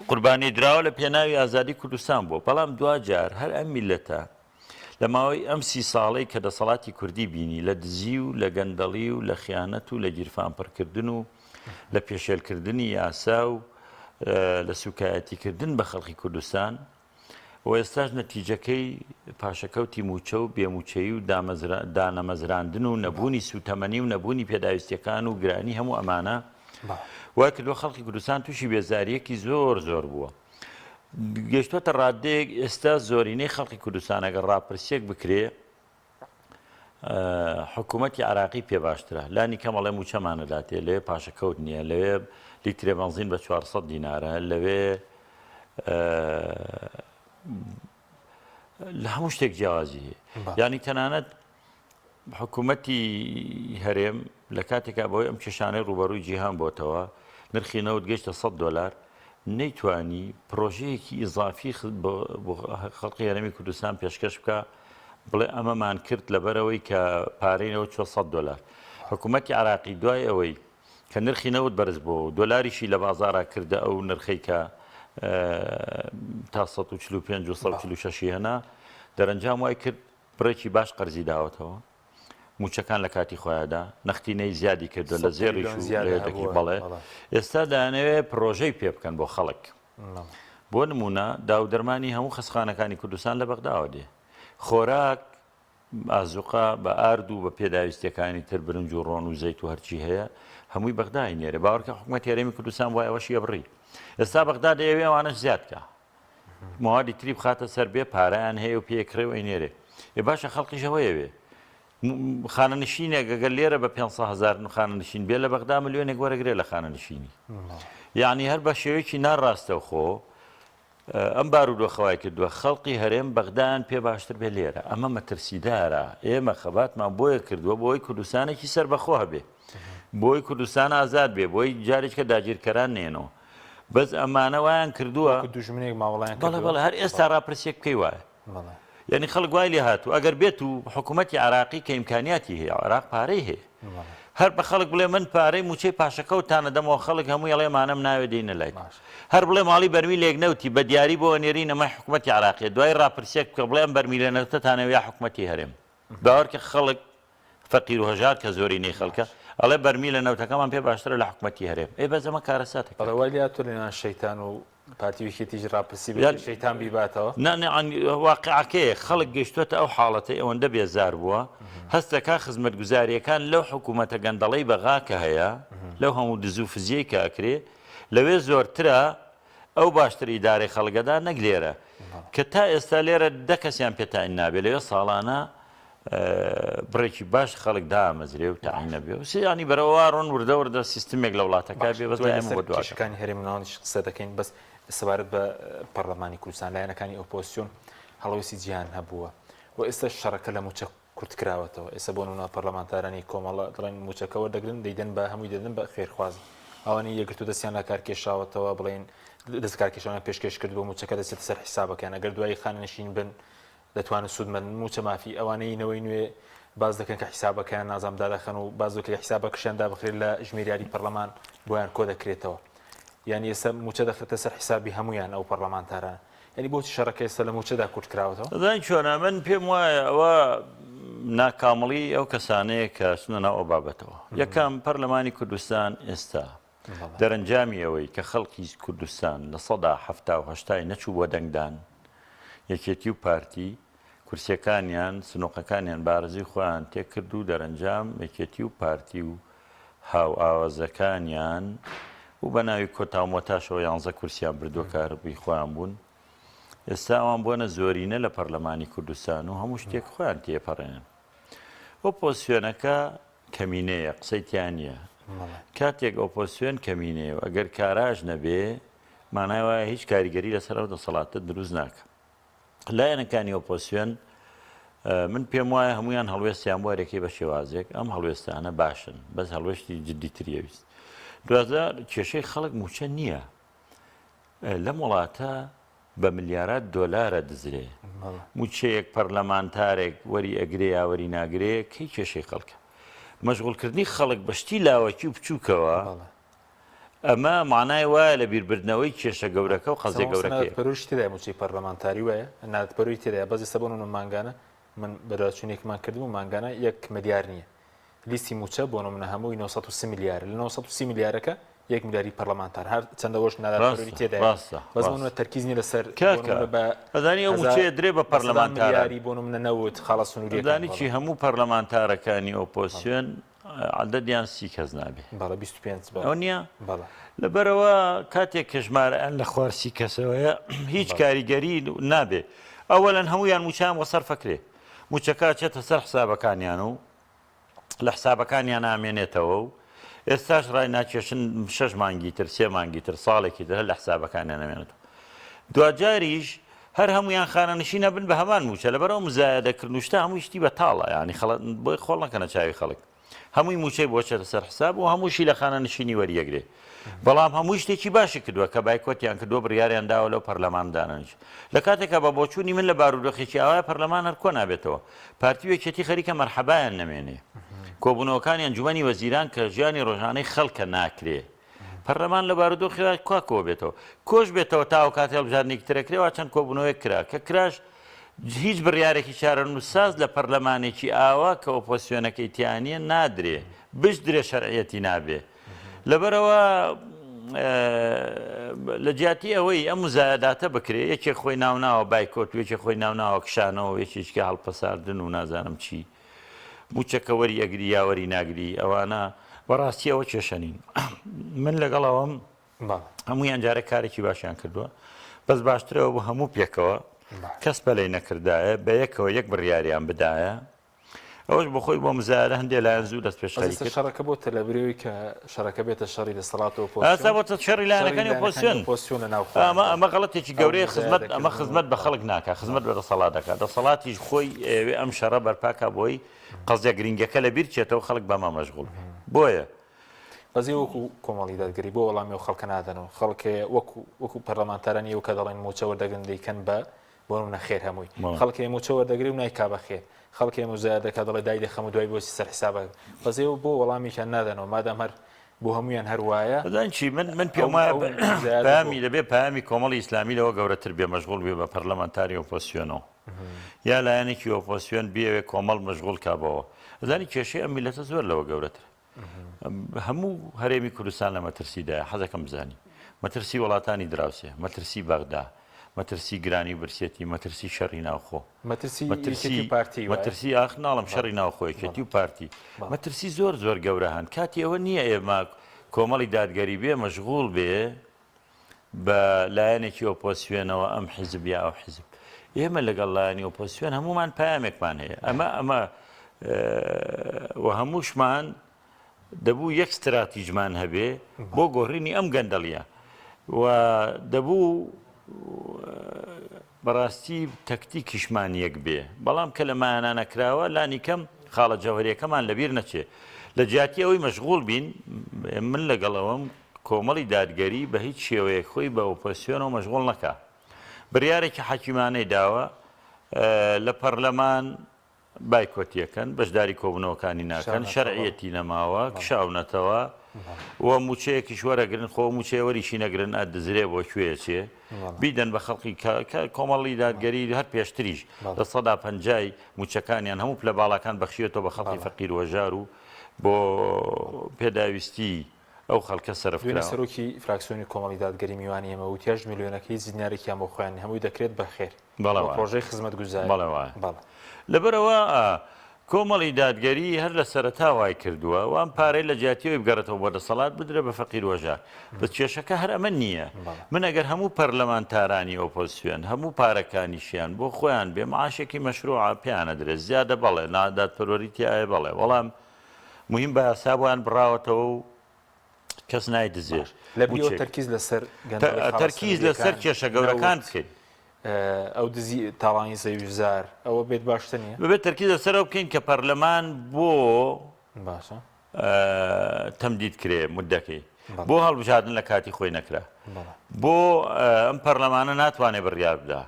قوربانی دراوە لە پێناوی ئازادی کوردستان بووە بەڵام دواجار هەر ئەم میلەتە لە ماوەی ئەم سی ساڵەی کە دەسەڵاتی کوردی بینی لە دزی و لە گەندەڵی و لە خیانەت و لە گیرفان پڕکردن و لە پێشێلکردنی یاسا و لە سوکایەتیکردن بە خەڵکی کوردستان و ئێستاش نەتیجەکەی پاشەکەوتی موچە و بێموچەیی و دانەمەزراندن و نەبوونی سوتەمەنی و نەبوونی پێداویستیەکان و گرانی هەموو ئەمانە وای کردووە خەڵکی کوردستان تووشی بێزاریەکی زۆر زۆر بووە. گەشتۆتە ڕادەیەک ئێستا زۆرینەی خەڵکی کوردستان ئەگەر ڕاپرسیەک بکرێ حکوومەتی عراقی پێ باشترە لانی کەم ئەڵێ مووچەمانە داتێ لەوێ پاشەکەوت نییە لەوێ لیترێ بەنزین بە 400 دینارە لەوێ لە هەموو شتێک جیاوازی هەیە یانی تەنانەت حکوومەتی هەرێم لە کاتێکا بەهۆی ئەم کێشانەی ڕووبەڕووی جیهان بۆتەوە، نرخی نەوت گەیشتە 100 دۆلار، نەیتوانی پڕۆژەیەکی ئیزافی بۆ خەڵکی هەرێمی کوردستان پێشکەش بکا، بڵێ ئەمەمان کرد لەبەرئەوەی کە پارەی نەوت چووە 100 دۆلار. حکوومەتی عێراقی دوای ئەوەی. کە نرخی نەوت بەرز بۆوە و دۆلاریشی لە بازاڕا کردە ئەو نرخەی کە تا 145 و 146 ی هێنا، دەرەنجام وای کرد بڕێکی باش قەرزی داوەتەوە، مووچەکان لە کاتی خۆیادا، نەختینەی زیادی کردووە لە زێڕیش و لە یەدەگیش، بەڵێ ئێستا دەیانەوێ پڕۆژەی پێ بکەن بۆ خەڵک. بۆ نموونە داو دەرمانی هەموو خەستخانەکانی کوردستان لە بەغداوە دێ، خۆراک ئازوقە بە ئارد و بە پێداویستیەکانی تر برنج و ڕۆن و زەیت و هەرچی هەیە هەمووی بەغدا ئەینێرێ باوەڕکە حکومەتی هەرێمی کوردستان وای ئەوەشی ئەبڕی ئێستا بەغدا دەیەوێ ئەوانەش زیاد کا موادی تری بخاتە سەر بێ پارەیان هەیە و پێکڕێ و ئەینێرێ ئێ باشە خەڵکیش ئەوەیەوێ خانەنشینێک ئەگەر لێرە بە 500 هزار خانەنشین بێ لە بەغدا ملیۆنێک وەرەگرێ لە خانەنشینی یعنی هەر بە شێوەیەکی ناڕاستەوخۆ ئەم بارودۆخە وای کردووە خەڵقی هەرێم بەغدایان پێ باشتر بێ لێرە. ئەمە مەترسیدارە. ئێمە خەباتمان بۆیە کردووە بۆی کوردستانێکی سەربەخۆ هەبێ. بۆی کوردستان ئازاد بێ، بۆی جارێکە داگیرکەران نێنەوە. بەس ئەمانە وایان کردووە. وەکو دوژمنێک مامەڵەیان کردووە. بەڵێ بەڵێ هەر ئێستا ڕاپرسیەک بکەی وایە. یانی خەڵک وای لێ هاتوو ئەگەر بێت و حکوومەتی عراقی کە ئیمکانیاتی هەیە عراق پارەی هەیە هەر بە خەڵک بڵێ من پارەی موچەی پاشەکەوتتان ئەدەمەوە خەڵک هەمووی ئەڵێ مانەم ناوێ دێینە لای هەر بڵێ ماڵی بەرمیلێک نەوتی بە دیاری بۆ ئەنێرین ئەمە حکوومەتی عراقیە دوای ڕاپرسیەک بکە بڵێ ئەم بەرمیلە نەوتەتانەوە یا حکوومەتی هەرێم باوەڕکە خەڵک فەقیر و هەژار کە زۆرینەی خەڵکە ئەڵێ بەرمیلە نەوتەکەمان پێ باشترە لە حکوومەتی هەرێم ئێ بەس ئەمە کارەساتە بەڵێ وای لێهاتووە لە نێوان شەیتان و پارتی و یەکێتیش ڕاپرسی بکرێت شەیتان بیباتەوە؟ نا نا واقیعەکەیە خەڵک گەیشتووەتە ئەو حاڵەتەی ئەوەندە بێزار بووە هەست دەکا خزمەتگوزارییەکان لەو حکوومەتە گەندەڵەی بەغا کە هەیە لەو هەموو دز و فزیەی کە ئەکرێ لەوێ زۆرترە ئەو باشتر ئیدارەی خەڵک ئەدا نەک لێرە کە تا ئێستا لێرە دە کەسیان پێ تاین نابێ لەوێ ساڵانە بڕێکی باش خەڵک دامەزرێ و تەعین نەبێ و سیانی بەرەوە ڕۆن وردە وردە سیستمێک لە وڵاتەکە بێ بەس لای ئێمە بۆ دواکەوت. کێشەکانی هەرێم و ناوەندیش قسە دەکەین بەس سەبارەت بە پەرلەمانی کوردستان لایەنەکانی ئۆپۆزسیۆن هەڵوێستی جیان هەبووە و ئێستا شەڕەکە لە مووچە کورت کراوەتەوە ئێستا بۆ نمونە پەرلەمانتارانی کۆمەڵە دەڵێن مووچەکە وەردەگرن دەیدەن بە هەمووی دەدەن بە خێرخواز ئەوانی یەکگرتوو دەستیان لە کار کێشاوەتەوە بڵێن دەستکارکێشانیان پێشکێش کردووە مووچەکە دەچێتە سەر حیسابەکەیان ئەگەر دوایی خانەنشین بن دەتوانن سوودمەند مووچە مافی ئەوانەی نەوەی نوێ باس دەکەن کە حیسابەکەیان نازانم دادەخەن و باس دەکرێت حیسابەکەشیان دابخرێت لە ژمێریاری پەرلەمان بۆیان کۆ دەکرێتەوە یعنی ئێستا مووچە دەخرێتە سەر حیسابی هەمویان ئەو پەرلەمانتارانە یعنی بۆچی شەڕەکە ئێستا لە مووچەدا کورت کراوەتەوە؟ دەزانی چۆنە من پێم وایە ئەوە ناکامڵی ئەو کەسانەیە کە چنە ناو ئەو بابەتەوە یەکەم پەرلەمانی کوردستان ئێستا دەرەنجامی ئەوەی کە خەڵکی کوردستان 70% و هەشتای نەچوو بۆ دەنگدان یەکێتی و پارتی کورسیەکانیان سنوقەکانیان بە ئارەزوی خۆیان تێکرد و دەرەنجام یەکێتی و پارتی و هاوئاوازەکانیان و بە ناوی کۆتا و مۆتاشەوە یانزە کورسیان بردووە کە هەر هی خۆیان بوون ئێستا ئەوان بووەنە زۆرینە لە پەرلەمانی کوردستان و هەموو شتێک خۆیان تێپەڕێنن ئۆپۆزسیۆنەکە کەمینەیە قسەی تیا نییە کاتێک ئۆپۆزسیۆن کەمینەیە و ئەگەر کاراش نەبێ مانای وایە هیچ کاریگەری لەسەر ئەو دەسەڵاتە دروست ناکە. لایەنەکانی ئۆپۆسیۆن من پێم وایە هەمویان هەڵوێستیان بۆ هەرێکەی بە شێوازێک ئەم هەڵوێستانە باشن بەس هەڵوێستی جددیتری ئەویست. دوازار کێشەی خەڵک موچە نییە لەم وڵاتە بە ملیارات دۆلارە دزرێ موچەیەک پەرلەمانتارێک وەری ئەگرێ یا وەری ناگرێ کەی کێشەی خەڵکە مەشغوڵکردنی خەڵک بە شتی لاوەکی و بچووکەوە ئەمە مانای وایە لە بیربردنەوەی کێشە گەورەکە و قەزیە گەورەکەیە. نادادپەروەریش تێدایە مووچەی پەرلەمانتاری وایە نادادپەروەری تێدایە بەس ئێستا بۆ نمونە مانگانە من بەدواداچوونێکمان کردبوو مانگانە یەک ملیار نییە لیستی مووچە بۆ نمونە هەمووی 930 ملیار لە 930 ملیارەکە یەک ملیاری پەرلەمانتار هەر چەندە وەش نادادپەروەری تێدایە ڕاستە بەس بۆ نمونە تەرکیز نییە لەسەر بۆ کاکە نمونە بە ئەزانی ئەو هەزار مووچەیە درێ بە بە سەدان پەرلەمانتاران ملیاری بۆ نمونە نەوت خاڵە سنووریەکان ئەزانی چی بەڵێ هەموو پەرلەمانتارەکانی ئۆپۆزسیۆن عەدەدیان 30 کەس نابێ. بەڵێ 25 بەڵێ. ئەوە نییە؟ بەڵێ. لەبەرئەوە کاتێک کە ژمارەیان لە خوار 30 کەسەوەیە هیچ کاریگەری نابێ. ئەوەلەن هەموویان مووچەیان بۆ سەرف ئەکرێ. مووچەکە ئەچێتە سەر حسابەکانیان و لە حسابەکانیان ئامێنێتەوە و ئێستاش ڕای ناکێشن شەش مانگی تر، سێ مانگی تر، ساڵێکی تر هەر لە حسابەکانیان ئەمێنێتەوە. دواجاریش هەر هەموویان خانەنشین ئەبن بە هەمان مووچە لەبەر ئەو مزایەدەکردن و شتە هەمووی شتی بەتاڵە یانی خەڵک بۆی خۆڵ نەکەنە چاوی خەڵک هەمووی مووچەی بۆ چێتە سەر حساب و هەمووشی لە خانەنشینی وەریەگرێ بەڵام هەمووی شتێکی باشی کردووە کە بایکۆتیان کردووە بڕیاریان داوە لەو پەرلەمان دانەنیش لە کاتێکا بە بۆچوونی من لە بارودۆخێکی ئاوای پەرلەمان هەر کۆ نابێتەوە پارتی و یەکێتی خەریکە مەرحەبایان نەمێنێ. کۆبوونەوەکانی ئەنجومەنی وەزیران کە ژیانی ڕۆژانەی خەڵکە ناکرێ. پەرلەمان لە بارودۆخی وا کوا کۆ بێتەوە؟ کۆش بێتەوە تا ئەو کاتەی هەڵبژاردنێکی تر ئەکرێ وا چەند کۆبوونەوەیەک کرا کە کراش هیچ بڕیارێکی چارەنووسساز لە پەرلەمانێکی ئاوا کە ئۆپۆزسیۆنەکەی تیا نییە نادرێ، بشدرێ شەرعیەتی نابێ. لەبەرئەوە لە جیاتی ئەوەی ئەم مزایەداتە بکرێ یەکێک خۆی ناوناوە بایکۆت و یەکێک خۆی ناوناوە کشانەوە و یەکێکی هەڵپەساردن و نازانم چی موچەکە وەری ئەگری یا وەری ناگری ئەوانە بەڕاستی ئەوە کێشە نین من لەگەڵ ئەوەم هەمویان جارە کارێکی باشیان کردووە بەس باشترەوە بۆ هەموو پێکەوە کەس پەلەی نەکردایە بە یەکەوە یەک بڕیاریان بدایە ئەوەش بۆ خۆی بۆ مزایەدە هەندێ لایەن زوو دەست پێشخەری کرد. شەڕەکە بۆتە لەبری ئەوەی کە شەڕەکە بێتە شەڕی دەسەڵات و ئۆپۆزسیۆن، ئێستا بۆتە شەڕی لایەنەکانی ئۆپۆزسیۆن. ئۆپۆزسیۆن لە ناو خۆیاندا. ئەمە ئەمە غەڵەتێکی گەورەیە خزمەت ئەمە خزمەت بە خەڵک ناکا خزمەت بە دەسەڵات دەکا دەسەڵاتیش خۆی ئەیەوێ ئەم شەڕە بەرپا کا بۆی قەزیە گرینگەکە لە بیر چێتەوە خەڵک بەمە مەشغوڵ بێ بۆیە بەس ئێوە وەکو کۆمەڵی دادگەری بۆ وەڵامی ئەو خەڵکە نادەنەوە خەڵک هەیە وەکو وەکو پەرلەمانتارانی ئێوە کە دەڵێن مووچە وەردەگرن دەیکەن بە بۆ نمونە خێر هەمووی خەڵک هەیە مووچە وەردەگرێ و نایکا بە خێر خەڵک هەیە موزایە دەکا دەڵێ دای دەخەم و دوای بۆچی سەر حسابە بەس ئێوە بۆ وەڵامێکیان نادەنەوە مادام هەر بۆ هەموویان هەر وایە دەزانی چی من من پێم وایە پەیامی دەبێ پەیامی کۆمەڵی ئیسلامی لەوە گەورەتر بێ مەشغوڵ بێ بە پەرلەمانتاری ئۆپۆزسیۆنەوە یا لایەنێکی ئۆپۆزسیۆن بیەوێ کۆمەڵ مەشغوڵ کا بەوە ئەزانی کێشەی ئەم میللەتە زۆر لەوە گەورەترە هەموو هەرێمی کوردستان لە مەترسیدایە، حەزەکەم بزانی. مەترسی وڵاتانی دراوسێ، مەترسی بەغدا، مەترسی گرانی و برسێتی، مەترسی شەڕی ناوخۆ. مەترسی یەکێتی و پارتی وایە؟ مەترسی ئاخ ناڵێم شەڕی ناوخۆ یەکێتی و پارتی. مەترسی زۆر زۆر گەورە هەن. کاتی ئەوە نییە ئێمە کۆمەڵی دادگەری بێ مەشغوڵ بێ بە لایەنێکی ئۆپۆزسیۆنەوە ئەم حیزب یا ئەو حیزب. ئێمە لەگەڵ لایەنی ئۆپۆزسیۆن هەموومان پەیامێکمان هەیە. ئەمە ئەمە و هەمووشمان دەبوو یەک ستراتیجمان هەبێ بۆ گۆڕینی ئەم گەندەڵیە و دەبوو بەڕاستی تەکتیکیشمان یەک بێ، بەڵام کە لە مایانانە کراوە لانیکەم خاڵە جەوهەریەکەمان لەبیر نەچێ. لە جیاتی ئەوەی مەشغوڵ بین، من لەگەڵ ئەوەم کۆمەڵی دادگەری بە هیچ شێوەیەک خۆی بە ئۆپۆزسیۆنەوە مەشغوڵ نەکا. بڕیارێکی حەکیمانەی داوە لە پەرلەمان بایکۆتیەکەن، بەشداری کۆبوونەوەکانی ناکەن، شەرعیەتی نەماوە، کشاونەتەوە و مووچەیەکیش وەرەگرن، خۆ ئەو مووچەیە وەریشی نەگرن ئەدزرێ بۆ کوێ ئەچێ؟ بیدەن بە خەڵکی کە کۆمەڵی دادگەری هەر پێشتریش 50% مووچەکانیان هەموو پلە باڵاکان بەخشیوەتەوە بە خەڵکی فەقیر و هەژار و بۆ پێداویستی ئەو خەڵکە سەرف دوێنێ کراوە. سەرۆکی فراکسیۆنی کۆمەڵی دادگەری میوانی ئێمە وتی هەشت ملیۆنەکە هیچ دینارێکیان بۆ خۆیان نیە هەمووی دەکرێت بە خێر بەڵێ بۆ وایە. پڕۆژەی خزمەتگوزاری. بەڵێ وایە. بەڵێ. لەبەرئەوە کۆمەڵی دادگەری هەر لە سەرەتا وای کردووە و ئەم پارەی لە جیاتی ئەوەی بگەڕێتەوە بۆ دەسەڵات بدرێ بە فەقیر و هەژار. بەس کێشەکە هەر ئەمە نییە. بەڵێ. من ئەگەر هەموو پەرلەمانتارانی ئۆپۆزسیۆن هەموو پارەکانیشیان بۆ خۆیان بێ معاشێکی مەشروعە پێیان ئەدرێ زیادە بەڵێ نادادپەروەری تیایە بەڵێ بەڵام موهیم بە یاسا بۆیان بڕاوەتەوە و کەس نایدزێ. باش لەبری ئەوە تەرکیز لەسەر گەندەڵی خاڵە تەرکیز لەسەر سنوورییەکان، کێشە گەورەکان نەوت، بکەین. ئەو دزی تاڵانی زەوی و زار ئەوە بێت باشتر نییە؟ بەبێت تەرکیز لەسەر ئەوە بکەین کە پەرلەمان بۆ باشە تەمدید کرێ مدەکەی بەڵێ. بۆ هەڵبژاردن لە کاتی خۆی نەکرا بەڵێ. بۆ ئەم پەرلەمانە ناتوانێ بڕیار بدا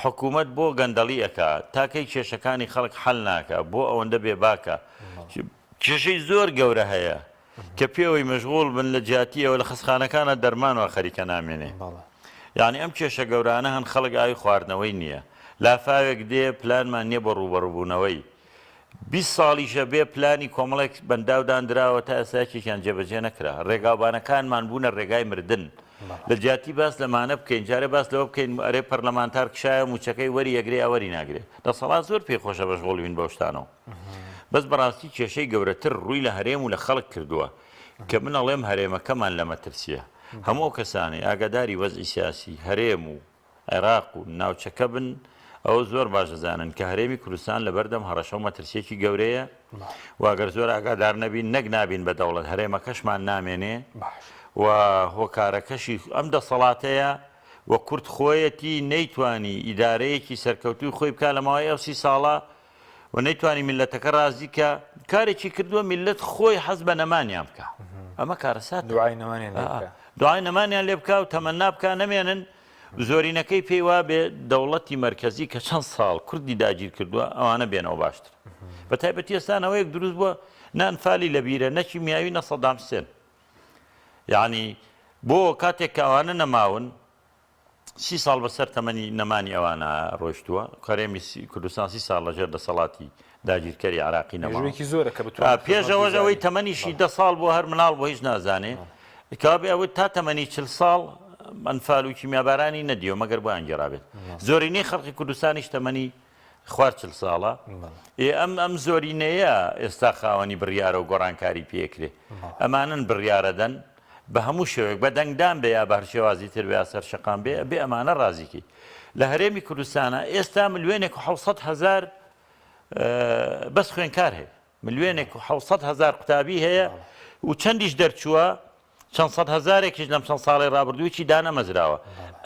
حکوومەت بۆ گەندەڵی ئەکا تا کەی کێشەکانی خەڵک حەل ناکا بۆ ئەوەندە بێباکە کێشەی زۆر گەورە هەیە کە پێوەی مەشغوڵ بن لە جیاتی ئەوە لە خەستخانەکانە دەرمان وا خەریکە نامێنێ یانی ئەم کێشە گەورانە هەن خەڵک ئاوی خواردنەوەی نییە لافاوێک دێ پلانمان نییە بۆ ڕووبەڕووبوونەوەی 20 ساڵیشە بێ پلانی کۆمەڵێک بەنداو داندراوە تا ئێستا یەکێکیان جێبەجێ نەکرا ڕێگاوبانەکانمان بوونە ڕێگای مردن لە جیاتی باس لەمانە بکەین جارێ باس لەوە بکەین ئەرێ پەرلەمانتار کشایە مووچەکەی وەری ئەگرێ یا وەری ناگرێ دەسەڵات زۆر پێی خۆشە مەشغوڵ بین بەو شتانەوە بەس بەڕاستی کێشەی گەورەتر ڕووی لە هەرێم و لە خەڵک کردووە کە من ئەڵێم هەرێمەکەمان لە مەترسیە هەموو ئەو کەسانەی ئاگاداری وەزعی سیاسی هەرێم و عێراق و ناوچەکە بن ئەوە زۆر باش دەزانن کە هەرێمی کوردستان لەبەردەم هەڕەشە و مەترسیەکی گەورەیە و ئەگەر زۆر ئاگادار نەبین نەک نابین بە دەوڵەت هەرێمەکەشمان نامێنێ و هۆکارەکەشی ئەم دەسەڵاتەیە و کورد خۆیەتی نەیتوانی ئیدارەیەکی سەرکەوتووی خۆی بکا لە ماوەی ئەو سی ساڵە و نەیتوانی میللەتەکە ڕازی کە کارێکی کردووە میللەت خۆی حەز بە نەمانیان بکا ئەمە کارەساتە دوعای نەمانیان لێ بکا دوعای نەمانیان لێ بکا و تەمەنا بکا نەمێنن زۆرینەکەی پێی وابێ دەوڵەتی مەرکەزی کە چەند ساڵ کوردی داگیر کردووە ئەوانە بێنەوە باشتر. بە تایبەتی ئێستا نەوەیەک دروست بووە نە ئەنفالی لە بیرە نە کیمیاوی نە سەدام حسێن یعنی بۆ کاتێک کە ئەوانە نەماون سی ساڵ بەسەر تەمەنی نەمانی ئەوانە ڕۆیشتووە هەرێمی کوردستان سی ساڵ لەژێر دەسەڵاتی داگیرکەری عراقی نەماوە مێژوویەکی زۆرە کە بتوانن پێش ئەوەش ئەوەی خزمەتگوزاری تەمەنیشی بەڵێ دە ساڵ بووە هەر مناڵ بووە هیچ نازانێ کەوابێ ئەوەی تا تەمەنی 40 ساڵ ئەنفال و کیمیابارانی نەدیوە مەگەر بۆیان گێڕابێت زۆرینەی خەڵکی کوردستانیش تەمەنی خوار 40 ساڵە ئێ ئەم ئەم زۆرینەیە ئێستا خاوەنی بڕیارە و گۆڕانکاری پێکرێ ئەمانن بڕیارەدەن بە هەموو شێوەیەک بە دەنگدان بێ یا بە هەر شێوازی تر بێ یا سەر شەقام بێ ئەبێ ئەمانە ڕازی کەی لە هەرێمی کوردستانە ئێستا ملیۆنێک و 600 هەزار بەس خوێنکار هەیە ملیۆنێک و 600 هەزار قوتابی هەیە و چەندیش دەرچووە چەند سەد هەزارێکیش لەم چەند ساڵی ڕابردوویی دانەمەزراوە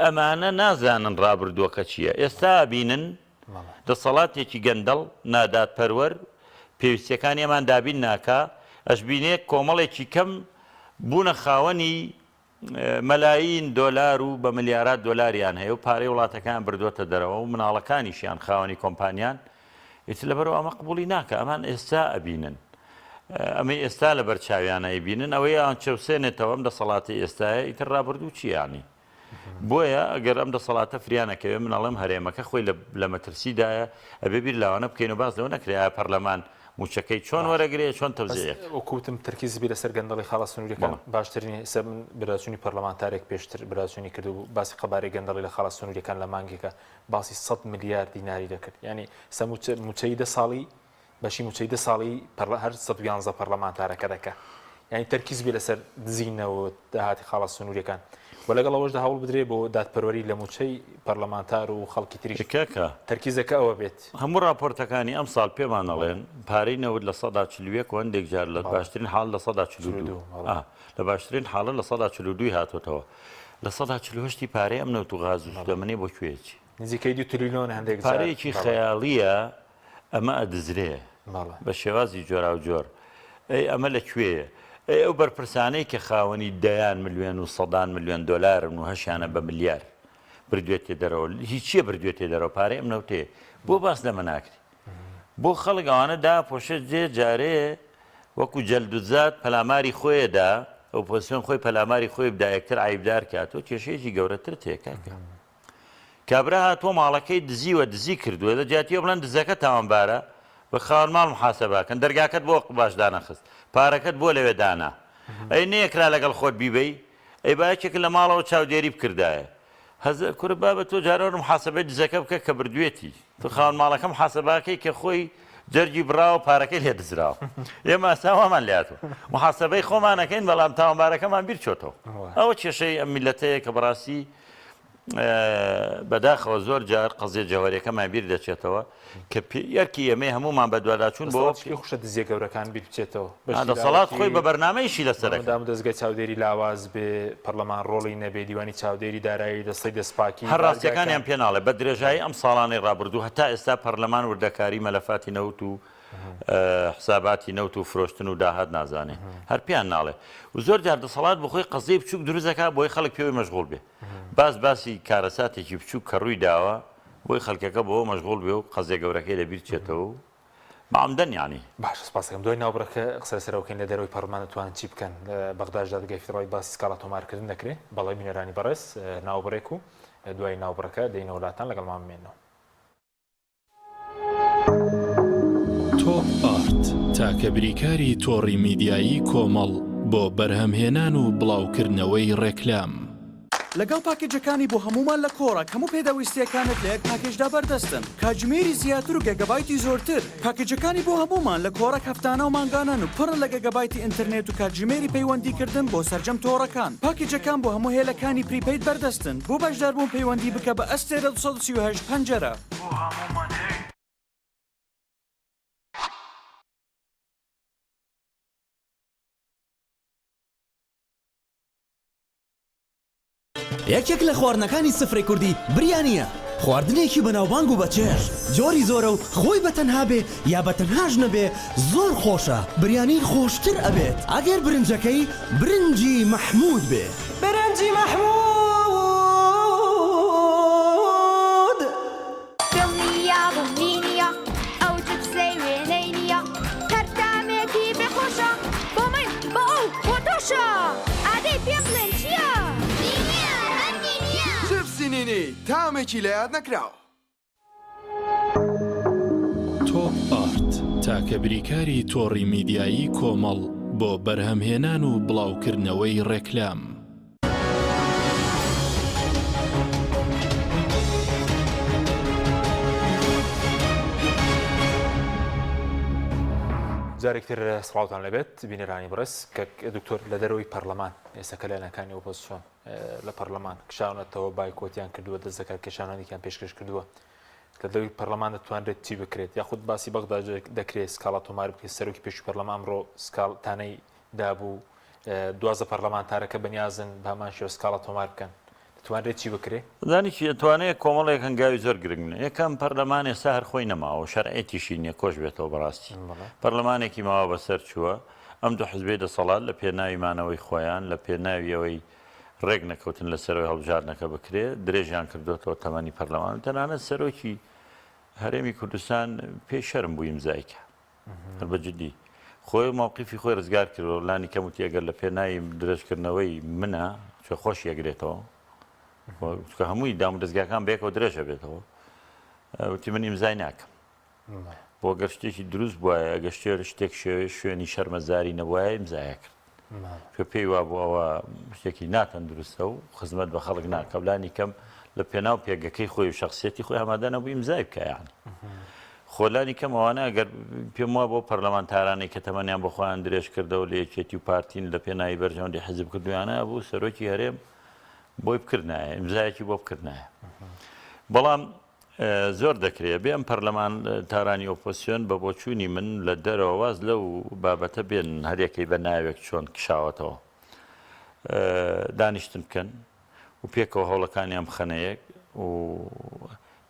ئەمانە نازانن ڕابردووەکە چییە ئێستا بینن دەسەڵاتێکی گەندەڵ، نادادپەروەر، پێویستیەکانی ئەمان دابین ناکا، ئەشبینێ کۆمەڵێکی کەم بوونە خاوەنی مەلایین دۆلار و بە ملیارات دۆلاریان هەیە و پارەی وڵاتەکەیان بردۆتە دەرەوە و مناڵەکانیشیان خاوەنی کۆمپانیان، ئیتر لەبەرئەوە ئەمە قبوڵی ناکا، ئەمان ئێستا ئەبینن، ئەمەی ئێستا لەبەر چاویانە ئەیبینن، ئەوەی ئەوان چەوسێنێتەوە ئەم دەسەڵاتی ئێستایە، ئیتر ڕابردوو چیە یانی؟ بۆیە ئەگەر ئەم دەسەڵاتە فریا نەکەوێ من ئەڵێم هەرێمەکە خۆی لە مەترسیدایە، ئەبێ بیر لەوانە بکەین و باس لەوە نەکرێ ئایا پەرلەمان مووچەکەی چۆن وەرەگرێ چۆن تەوزیعی ئەکا. وەکو وتم تەرکیز بی لەسەر گەندەڵی خاڵە سنووریەکان باشترین ئێستا من بەدواداچوونی پەرلەمانتارێک پێشتر بەدواداچوونی کردبوو باسی قەبارەی گەندەڵی لە خاڵە سنووریەکان لە مانگێکا باسی 100 ملیار دیناری دەکرد یانی ئێستا مووچە مووچەی دە ساڵی بەشی مووچەی دە ساڵی هەر 111 پەرلەمانتارەکە دەکا یانی تەرکیز بێ لەسەر دزی نەوت داهاتی خاڵە سنووریەکان و لەگەڵ ئەوەشدا هەوڵ بدرێ بۆ دادپەروەری لە مووچەی پەرلەمانتار و خەڵکی تریش کاکە تەرکیزەکە ئەوە بێت. هەموو ڕاپۆرتەکانی ئەمساڵ پێمان ئەڵێن پارەی نەوت 41% و هەندێک جار لە باشترین حاڵ 42% لە باشترین حاڵە 42% ی هاتۆتەوە 48% ی پارەی ئەم نەوت و غاز و سوتەمەنی بۆ کوێ چی؟ نزیکەی دوو تریلیۆن هەندێک جار پارەیەکی خەیاڵییە ئەمە ئەدزرێ بە شێوازی جۆراوجۆر. ئەی ئەمە لە کوێیە؟ ئەی ئەو بەرپرسانەی کە خاوەنی دەیان ملیۆن و سەدان ملیۆن دۆلارن و هەشیانە بە ملیار بردوێتێ دەرەوە، هی چییە بردوێتێ دەرەوە؟ پارەی ئەم نەوتەیە. بۆ باس لەمە ناکرێ؟ بۆ خەڵک ئەوانە داپۆشێت جێ جارێ وەکو جەلدوزاد پەلاماری خۆیە دا، ئۆپۆزسیۆن خۆی پەلاماری خۆی بدا یەکتر عەیبدار کات، تۆ کێشەیەکی گەورەترت هەیە کاکە. کابرا هاتووە ماڵەکەی دزیوە دزی کردووە لە جیاتی ئەوە بڵێن دزەکە تاوانبارە بە خاوەن ماڵ محاسبە کەن دەرگاکەت بۆ باش دانەخست پارەکەت بۆ لەوێ دانا ئەی نەیەکرا لەگەڵ خۆت بیبەی ئەی با یەکێک لە ماڵەوە چاودێری بکردایە هەز کورە بابە تۆ جارەوە محاسبەی دزەکە بکە کە بردوێتی تۆ خاوەن ماڵەکە محاسباکەی کە خۆی جەرگی بڕاوە پارەکەی لێ دزراوە ئێمە ئەستا وامان لێهاتووە محاسبەی خۆمانەکەین بەڵام تاوانبارەکەمان بیر چۆتەوە ئەوە کێشەی ئەم میلەتەیە کە بەڕاستی بەداخەوە زۆر جار قەزیە جەوهەریەکەمان بیر دەچێتەوە کە ئەرکی ئێمەی هەمومان بەدواداچوون بۆ پێ خوشە دزیە گەورەکان بیر بچێتەوە دەسەڵات خۆی بە بەرنامەیشی لەسەر دام دەزگای چاودێری لاواز بێ پەرلەمان ڕۆڵی نەبێ دیوانی چاودێری دارایی دەستەی دەستپاکی هەر ڕاستیەکانیان پێ ناڵێ بە درێژایی ئەم ساڵانەی ڕابردوو هەتا ئێستا پەرلەمان وردەکاری مەلەفاتی نەوت و حساباتی نەوت و فرۆشتن و داهات نازانێ هەر پێیان ناڵێ و زۆر جار دەسەڵات بخۆی قەزیەی بچوک دروست دەکات بۆی خەڵک پێوەی مەشغوڵ بێ باس باسی کارەساتێکی بچوک کە ڕووی داوە بۆی خەڵکەکە بەوە مەشغوڵ بێ و قەزیە گەورەکەی لەبیر چێتەوە و بەعەمدەن یانی. باشە سپاس دەکەم دوای ناوبڕەکە قسە لەسەر ئەوە بکەین لە دەرەوەی پەڕلمان دەتوانن چی بکەن لە بەغداش دادگای فیدڕاڵی باسی سکاڵا تۆمارکردن دەکرێ بەڵێ بینەرانی بەڕێز ناوبڕێک و دوای ناوبڕەکە دێینەوە لاتان لەگەڵمان بمێنەوە. تۆپ ئارت تاکە بریکاری تۆڕی میدیایی کۆمەڵ بۆ بەرهەمهێنان و بڵاوکردنەوەی ڕێکلام. لەگەڵ پاکێجەکانی بۆ هەموومان لە کۆڕەک هەموو پێداویستییەکانت لە یەک پاکێجدا بەردەستن، کاتژمێری زیاتر و گێگابایتی زۆرتر. پاکێجەکانی بۆ هەموومان لە کۆڕەک هەفتانە و مانگانەن و پڕن لە گێگابایتی ئینتەرنێت و کاتژمێری پەیوەندیکردن بۆ سەرجەم تۆڕەکان. پاکێجەکان بۆ هەموو هێلەکانی prepaid بەردەستن. بۆ بەشداربوون پەیوەندی بکە بە ئەستێرە 238 پەنجەرە. بۆ هەموومان هەیە. یەکێک لە خواردنەکانی سفرەی کوردی بریانییە، خواردنێکی بەناوبانگ و بەچێژ، جۆری زۆرە و خۆی بە تەنها بێ یا بە تەنهاش نەبێ زۆر خۆشە، بریانی خۆشتر ئەبێت ئەگەر برنجەکەی برنجی مەحموود بێ. برنجی مەحموود. دڵنیابم لینیە ئەو جپسەی وێنەی نیە. تامێکی لە یاد نەکراو. تۆپ ئارت، تاکە بریکاری تۆڕی میدیایی کۆمەڵ بۆ بەرهەمهێنان و بڵاوکردنەوەی ڕێکلام. جارێکتر سڵاوتان لەبێت بینەرانی بەڕێز کە دکتۆر لە دەرەوەی پەرلەمان ئێستا کە لایەنەکانی ئۆپۆزسیۆن لە پەرلەمان کشاونەتەوە بایکۆتیان کردووە دەست لەکار کێشانانێکیان پێشکەش کردووە لە دەوری پەرلەمان دەتوانرێت چی بکرێت یاخود باسی بەغدا دەکرێت سکاڵا تۆمار بکرێت سەرۆکی پێشووی پەرلەمان ئەمڕۆ سکاڵ تانەی دابوو دوازە پەرلەمانتارەکە بەنیازن بە هەمان شێوە سکاڵا تۆمار بکەن دەتوانرێت چی بکرێ؟ زانی چی ئەتوانێ کۆمەڵێک هەنگاوی زۆر گرنگ بنێ یەکەم پەرلەمان ئێستا هەر خۆی نەماوە شەرعێتیشی نییە کۆش بێتەوە بەڕاستی پەرلەمانێکی ماوە بەسەر چووە ئەم دوو حزبەی دەسەڵات لە پێناوی مانەوەی خۆیان لە پێناوی ئەوەی ڕێک نەکەوتن لەسەرەوەی هەڵبژاردنەکە بکرێ درێژیان کردوێتەوە تەمەنی پەرلەمان و تەنانەت سەرۆکی هەرێمی کوردستان پێی شەرم بوو ئیمزای کە هەر بە جدی خۆی مەوقیفی خۆی ڕزگار کردەوە لانی کەم وتی ئەگەر لە پێناوی درێژکردنەوەی منە چۆ خۆشی ئەگرێتەوە چونکە هەمووی دام و دەزگاکان بەیەکەوە درێژە بێتەوە وتی من ئیمزای ناکەم بۆ گەر شتێکی دروست بوایە ئەگەر شتێ شتێک شێوێ شوێنی شەرمەزاری نەبوایە ئیمزایە کرد کە پێی وابوو ئەوە شتێکی ناتەندروستە و خزمەت بە خەڵک ناکە و لانی کەم لە پێناو پێگەکەی خۆی و شخصیەتی خۆی ئامادە نەبوو ئیمزای بکە یان خۆلانی کەم ئەوانە ئەگەر پێم وا بۆ پەرلەمانتارانەی کە تەمەنیان بۆ خۆیان درێژ کردەوە لە یەکێتی و پارتین لە پێناوی بەرژەوەندی حزب کردویانە بوو سەرۆکی هەرێم بۆی بکردایە ئیمزایەکی بۆ بکردایە بەڵام زۆر دەکرێ بێ ئەم پەرلەمان تارانی ئۆپۆسیۆن بە بۆچوونی من لە دەرەوە واز لەو بابەتە بێن هەریەکەی بە ناوێک چۆن کشاوەتەوە دانیشتن بکەن و پێکەوە هەوڵەکانیان بخەنە یەک و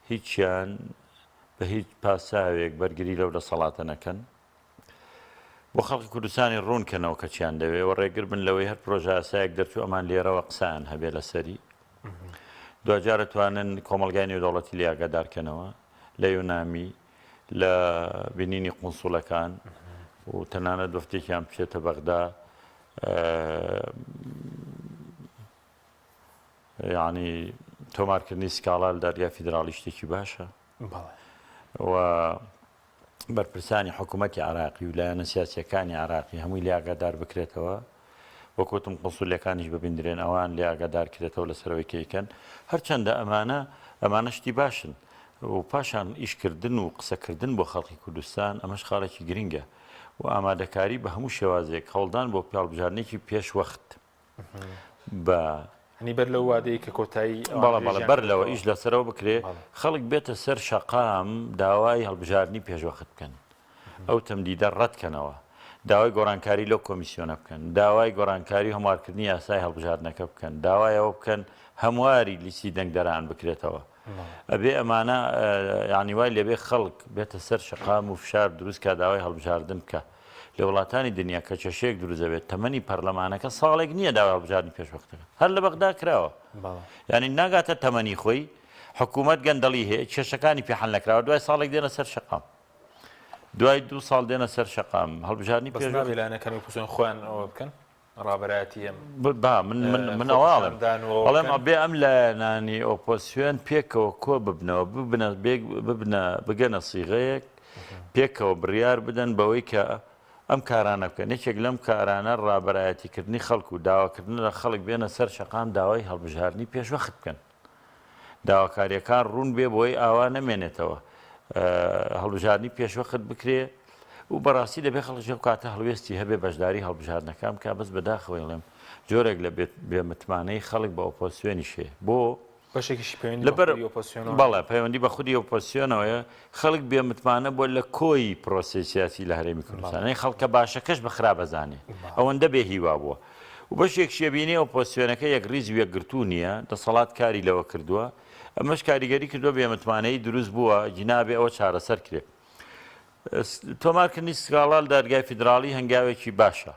هیچیان بە هیچ پاساوێک بەرگری لەو دەسەڵاتە نەکەن بۆ خەڵکی کوردستانی ڕوون کەنەوە کە چیان دەوێ و ڕێگر بن لەوەی هەر پرۆژەیاسایەک دەرچوو ئەمان لێرەوە قسەیان هەبێ لەسەری دواجار توانن کۆمەڵگای نێودەوڵەتی لێ ئاگادار کەنەوە لە یۆنامی لە بینینی قونسوڵەکان و تەنانەت وەفتێکیان بچێتە بەغدا یعنی تۆمارکردنی سکاڵا لە دادگای فیدراڵی شتێکی باشە و بەرپرسانی حکوومەتی عراقی و لایەنە سیاسیەکانی عراقی هەمووی لێ ئاگادار بکرێتەوە وەک وتم قونسولیەکانیش ببیندرێن ئەوان لێ ئاگادار کرێتەوە لەسەرەوەی کە ئەیکەن هەرچەندە ئەمانە ئەمانە شتی باشن و پاشان ئیشکردن و قسەکردن بۆ خەڵکی کوردستان ئەمەش خاڵێکی گرنگە و ئامادەکاری بە هەموو شێوازێک هەوڵدان بۆ پیاڵبژاردنێکی پێش وەخت بە هەنی بەر لەو وادەیە کە کۆتایی بەڵێ بەڵێ بەر لەوە ئیش لەسەرەوە بکرێ خەڵک بێتە سەر شەقام داوای هەڵبژاردنی پێشوەخت بکەن ئەو تەمدیدە ڕەت کەنەوە داوای گۆڕانکاری لەو کۆمیسیۆنە بکەن داوای گۆڕانکاری و هەموارکردنی یاسای هەڵبژاردنەکە بکەن داوای ئەوە بکەن هەمواری لیستی دەنگدەران بکرێتەوە ئەبێ ئەمانە یانی وای لێبێ خەڵک بێتە سەر شەقام و فشار دروست کا داوای هەڵبژاردن بکە لە وڵاتانی دنیا کە کێشەیەک دروست دەبێت تەمەنی پەرلەمانەکە ساڵێک نییە داوای هەڵبژاردنی پێشوەختەکە هەر لە بەغدا کراوە یعنی ناگاتە تەمەنی خۆی حکوومەت گەندەڵی هەیە کێشەکانی پێ حل نەکراوە دوای ساڵێک دێنە سەر شەقام دوای دوو ساڵ دێنە سەر شەقام هەڵبژاردنی پێش نابێ لایەنەکانی ئۆپۆزسیۆن خۆیان ئەوە بکەن ڕابەرایەتی ئەم با من من من ئەواڵم ئەڵێم ئەبێ ئەم لایەنانی ئۆپۆزسیۆن پێکەوە کۆ ببنەوە ببنە ببنە بگەنە سیغەیەک پێکەوە بڕیار بدەن بەوەی کە ئەم کارانە بکەن یەکێک لەم کارانە ڕابەرایەتیکردنی خەڵک و داواکردن لە خەڵک بێنە سەر شەقام داوای هەڵبژاردنی پێشوەخت بکەن داواکارییەکان ڕوون بێ بۆی ئاوا نەمێنێتەوە هەڵبژاردنی پێشوەخت بکرێ و بەڕاستی دەبێ خەڵکی ئەو کاتە هەڵوێستی هەبێ بەشداری هەڵبژاردنەکان بکا بەس بەداخەوە ئەڵێم جۆرێک لە بێمتمانەی خەڵک بە ئۆپۆزسیۆنیش هەیە بۆ بەشێکیشی پەیوەندی بە خودی ئۆپۆزسیۆنەوە بەڵێ پەیوەندی بە خودی ئۆپۆزسیۆنەوەیە خەڵک بێمتمانە بووە لە کۆی پرۆسەی سیاسی لە هەرێمی کوردستان یانی خەڵکە باشەکەش بە خراپ ئەزانێ ئەوەندە بێ هیوا بووە و بەشێکشی ئەبینێ ئۆپۆزسیۆنەکە یەکڕیز و یەکگرتوو نییە دەسەڵات کاری لەوە کردووە ئەمەش کاریگەری کردووە بێمتمانەیی دروست بووە جنابێ ئەوە چارەسەر کرێ تۆمارکردنی سکاڵا لە دادگای فیدراڵی هەنگاوێکی باشە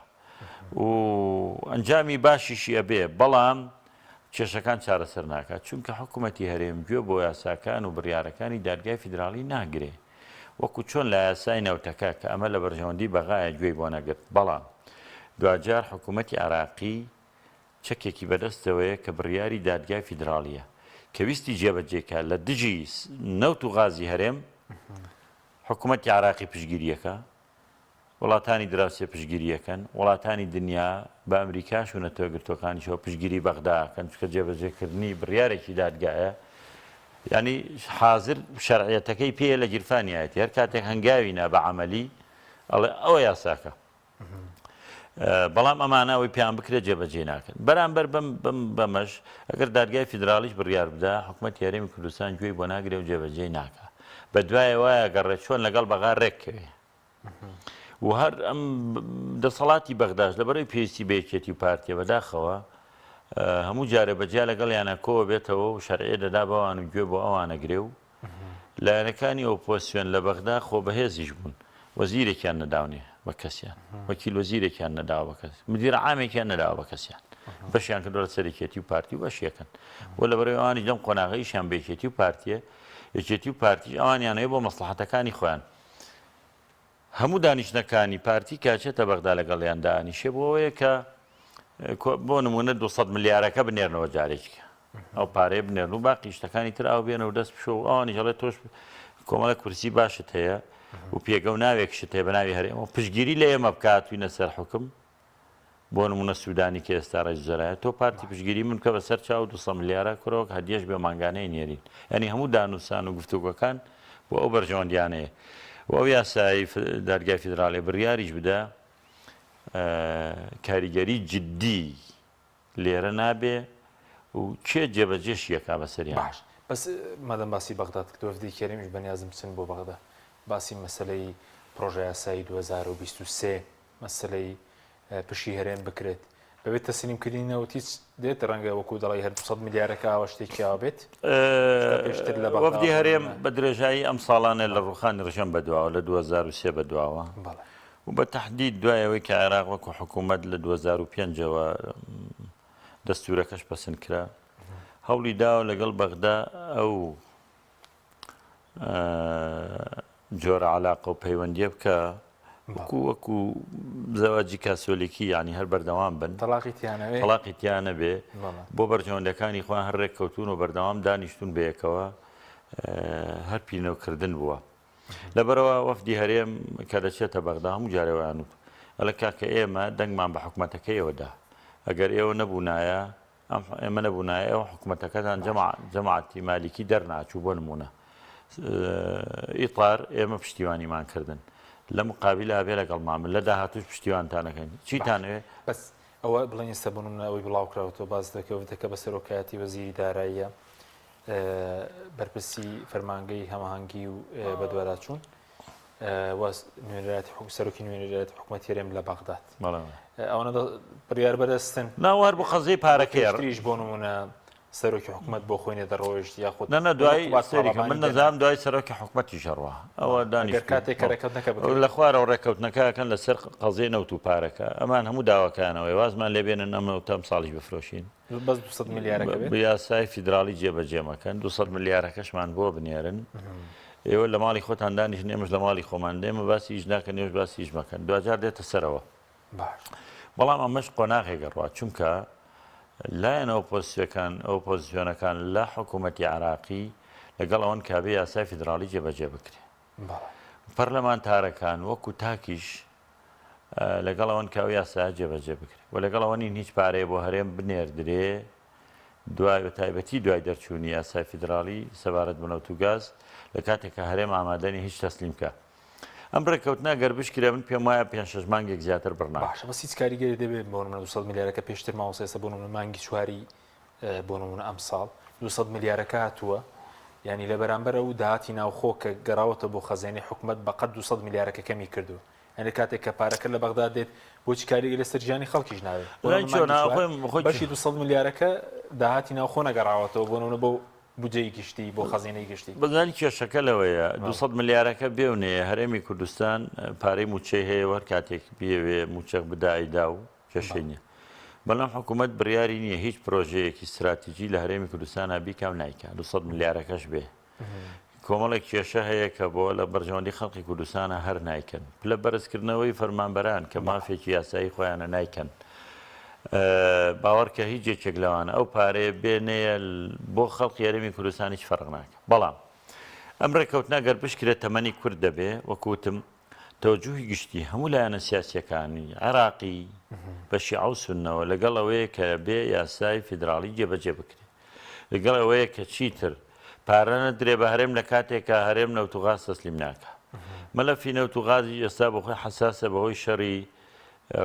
و ئەنجامی باشیشی ئەبێ بەڵام کێشەکان چارەسەر ناکات چونکە حکوومەتی هەرێم گوێ بۆ یاساکان و بڕیارەکانی دادگای فیدراڵی ناگرێ وەکو چۆن لە یاسای نەوتەکە کە ئەمە لە بەرژەوەندی بەغایە گوێی بۆ نەگرت بەڵام دواجار حکوومەتی عێراقی چەکێکی بەدەستەوەیە کە بڕیاری دادگای فیدراڵییە. کە ویستی جێبەجێ کا لە دژی نەوت و غازی هەرێم، حکوومەتی عێراقی پشتگیری ئەکا، وڵاتانی دراوسێ پشتگیری ئەکەن، وڵاتانی دنیا بە ئەمریکاش و نەتەوەیەکگرتووەکانیشەوە پشتگیری بەغدا ئەکەن، چونکە جێبەجێکردنی بڕیارێکی دادگایە، یانی حازر شەرعیەتەکەی پێیە لە گیرفانیایەتی، هەر کاتێک هەنگاوی نا بە عەمەلی ئەڵێ ئەوە یاساکە. بەڵام ئەمانە ئەوەی پێیان بکرێت جێبەجێ ناکەن. بەرامبەر بەم بەم بەمەش ئەگەر دادگای فیدراڵیش بڕیار بدا حکومەتی هەرێمی کوردستان گوێی بۆ ناگرێ و جێبەجێی ناکا. بەدوایە وایە گەڕێ چۆن لەگەڵ بەغا رێککەوێ. و هەر ئەم دەسەڵاتی بەغداش لەبەرەوەی پێویستی بە یەکێتی و پارتیە بەداخەوە هەموو جارێ بەجیا لەگەڵیانە کۆوە بێتەوە و شەرعیە دەدا بەوان و گوێ بۆ ئەوانەگرێ و لایەنەکانی ئۆپۆزسیۆن لە بەغدا خۆ بەهێزیش بوون، وەزیرێکیان نەداونێ بە کەسیان، وەکیل وەزیرێکیان نەداوە بە کەس، مدیر عامێکیان نەداوە بە کەسیان، بەشیان کردووە لەسەر یەکێتی و پارتی و بەشیەکەن. بۆ لەبەرئەوەی ئەوانیش لەم قۆناغە ئیشیان بە یەکێتی و پارتیە، یەکێتی و پارتیش ئەوانیان هەیە بۆ مەسڵەحەتەکانی خۆیان. هەموو دانیشتنەکانی پارتی کە ئەچێتە بەغدا لەگەڵیان دائەنیشێ بۆ ئەوەیە کە بۆ نمونە 200 ملیارەکە بنێرنەوە جارێکیکە ئەو پارەیە بنێرن و باقی شتەکانی تر ئاو بێنە و دەست بشۆ و ئەوانیش ئەڵێ تۆش کۆمەڵە کورسی باشت هەیە و پێگە و ناوێکشت هەیە بە ناوی هەرێم و پشتگیری لە ئێمە بکە هاتووینە سەر حوکم بۆ نمونە سودانی کە ئێستا ڕئیس وزەرایە تۆ پارتی پشتگیری من بکە بەسەر چاو 200 ملیارە کورە وەک هەدیەش بێ مانگانەی نێرین یانی هەموو دانوسان و گفتوگۆکان بۆ ئەو بەرژەوەندیانەیە و ئەو یاسایی دادگای فیدراڵی بڕیاریش بدە کاریگەری جدی لێرە نابێ و کێ جێبەجێشی ئەکا بەسەریان. باش بەس مادەم باسی بەغداد کرد وەفدی کەریمیش بەنیازن بچن بۆ بەغدا باسی مەسەلەی پڕۆژەیاسای 2023 مەسەلەی پشکی هەرێم بکرێت بەبێ تەسلیم کردنی نەوت هیچ دێت ڕەنگە وەکو دەڵی هەر 200 ملیارەکە ئاوا شتێکی ئاوا بێت پێشتر لە بەغدا وەفدی هەرێم بە درێژایی ئەم ساڵانە لە ڕوخانی ڕژێم بەدواوە لە 2003 بەدواوە و بە تەحدید دوای ئەوەی کە عێراق وەکو حکوومەت لە 2005 ەوە دەستوورەکەش پەسند کرا هەوڵی داوە لەگەڵ بەغدا ئەو جۆرە علاقە و پەیوەندیە بکە وەکو وەکو زەواجی کاسۆلیکی یعنی هەر بەردەوام بن تەلاقی تیانەوێ تەلاقی تیانە بێ بۆ بەرژەوەندەکانی خۆیان هەر ڕێککەوتون و بەردەوام دانیشتون بەیەکەوە هەر پینەوکردن بووە. لەبەرئەوە وەفدی هەرێم کە دەچێتە بەغدا هەموو جارێ وایان وت ئەڵێ کاکە ئێمە دەنگمان بە حکومەتەکەی ئێوە دا ئەگەر ئێوە نەبوونایە ئەم ئێمە نەبوونایە ئێوە حکومەتەکەتان جەمع جەماعەتی مالیکی دەرناچوو بۆ نمونە ئیتار ئێمە پشتیوانیمان کردن لە مقابل ئابێ لەگەڵمان بن لە داهاتوش پشتیوانتانەکەین چیتانەوێ بەس ئەوە بڵێن ئێستا بۆ نمونە ئەوەی بڵاوکراوەتەوە باس دەکەوتەکە بە سەرۆکایەتی وەزیری داراییە بەرپرسی فەرمانگەی هەماهەنگی و بەدواداچوون نوێنەرایەتی سەرۆکی نوێنەرایەتی حکوومەتی هەرێم لە بەغداد ئەوەنە بڕیار بەدەستن ناوار بۆ قەزیەی پارەکەی تریش بۆ نمونە سەرۆکی حکوومەت بۆ خۆی نەدەڕۆیشت یاخود نە دوای سەریکە من نەزانم دوای سەرۆکی حکوومەتی ژەڕوە ئەوە دانیش کاتێک کە ڕێککەوتنەکە لە خوارەوە ڕێککەوتنەکەکەن لەسەر قەزیەی نەوت و پارەکە ئەمان هەموو داواکانەوەی وازمان لێبێنن ئەم نەوتە ئەم ساڵیش بفرۆشین بەس 200 ملیارەکە بێت؟ یاسای فیدراڵی جێبەجێ مەکەن 200 ملیارەکەشمان بۆ بنێرن ئێوە لە ماڵی خۆتان دانیشن ئێمەش لە ماڵی خۆمان ئێمە باسی ئیش ناکەن ئێوەش باسی ئیش مەکەن دواجار دێتە سەرەوە باش بەڵام ئەمەش قۆناغێک ئەڕوا چونکە لایەن ئۆپۆزسیەکان ئۆپۆزیسیۆنەکان لە حکوومەتی عراقی لەگەڵ ئەوەن کابێ یاسای فیدراڵی جێبەجێ بکرێ پەرلەمانتارەکان وەکو تاکیش لەگەڵ ئەوەن کە ئەو یاسایە جێبەجێ بکرێت و لەگەڵ ئەوە نین هیچ پارەیە بۆ هەرێم بنێردرێ دوای بە تایبەتی دوای دەرچوونی یاسای فیدراڵی سەبارەت بە نەوت و گاز لە کاتێک کە هەرێم ئامادەنی هیچ تەسلیم کە ئەم ڕێککەوتنە گەر بشکرێ من پێم وایە پێنج شەش مانگێک زیاتر بڕ ناکات. باشە بەس هیچ کاریگەری دەبێت بۆ نمونە 200 ملیارەکە پێشتر مامۆستا ئێستا بۆ نمونە مانگی چواری بۆ نمونە ئەمساڵ 200 ملیارەکە هاتووە یعنی لە بەرامبەر ئەو داهاتی ناوخۆ کە گەڕاوەتە بۆ خەزێنەی حکومەت بەقەد 200 ملیارەکە کەمی کردووە یعنی کاتێک کە پارەکە لە بەغدا دێت بۆچی کاریگەری لەسەر ژیانی خەڵکیش ناوێت بۆ لای نمونە چۆن مانگی چوار خۆی خۆی بەشی 200 ملیارەکە داهاتی ناوخۆ نەگەڕاوەتەوە بۆ نمونە بۆ بودجەی گشتی بۆ خەزێنەی گشتی. بزانی کێشەکە لەوەیە 200 ملیارەکە بێ و نەیە هەرێمی کوردستان پارەی مووچەی هەیە و هەر کاتێک بیەوێ مووچە بدا ئەیدا و کێشەی نییە بەڵام حکوومەت بڕیاری نییە هیچ پرۆژەیەکی ستراتیجی لە هەرێمی کوردستانا بیکا و نایکا 200 ملیارەکەش بێ کۆمەڵێک کێشە هەیە کە بۆ لە بەرژەوەندی خەڵکی کوردستانە هەر نایکەن پلە بەرزکردنەوەی فەرمانبەران کە مافێکی یاسایی خۆیانە نایکەن. باوەڕکە هیچ یەکێک لەوانە ئەو پارەیە بێ نەیە بۆ خەڵکی هەرێمی کوردستان هیچ فەرق ناکە. بەڵام ئەم ڕێککەوتنە گەر بشکرێت تەمەنی کورت دەبێ، وەکو وتم تەوجوهی گشتی هەموو لایەنە سیاسییەکانی عێراقی بە شیعە و سوننەوە لەگەڵ ئەوەیە کە بێ یاسای فیدراڵی جێبەجێ بکرێ. لەگەڵ ئەوەیە کە چیتر پارە نەدرێ بە هەرێم لە کاتێکا هەرێم نەوت و غاز تەسلیم ناکا. مەلەفی نەوت و غازیش ئێستا بۆخۆی حەساسە بەهۆی شەڕی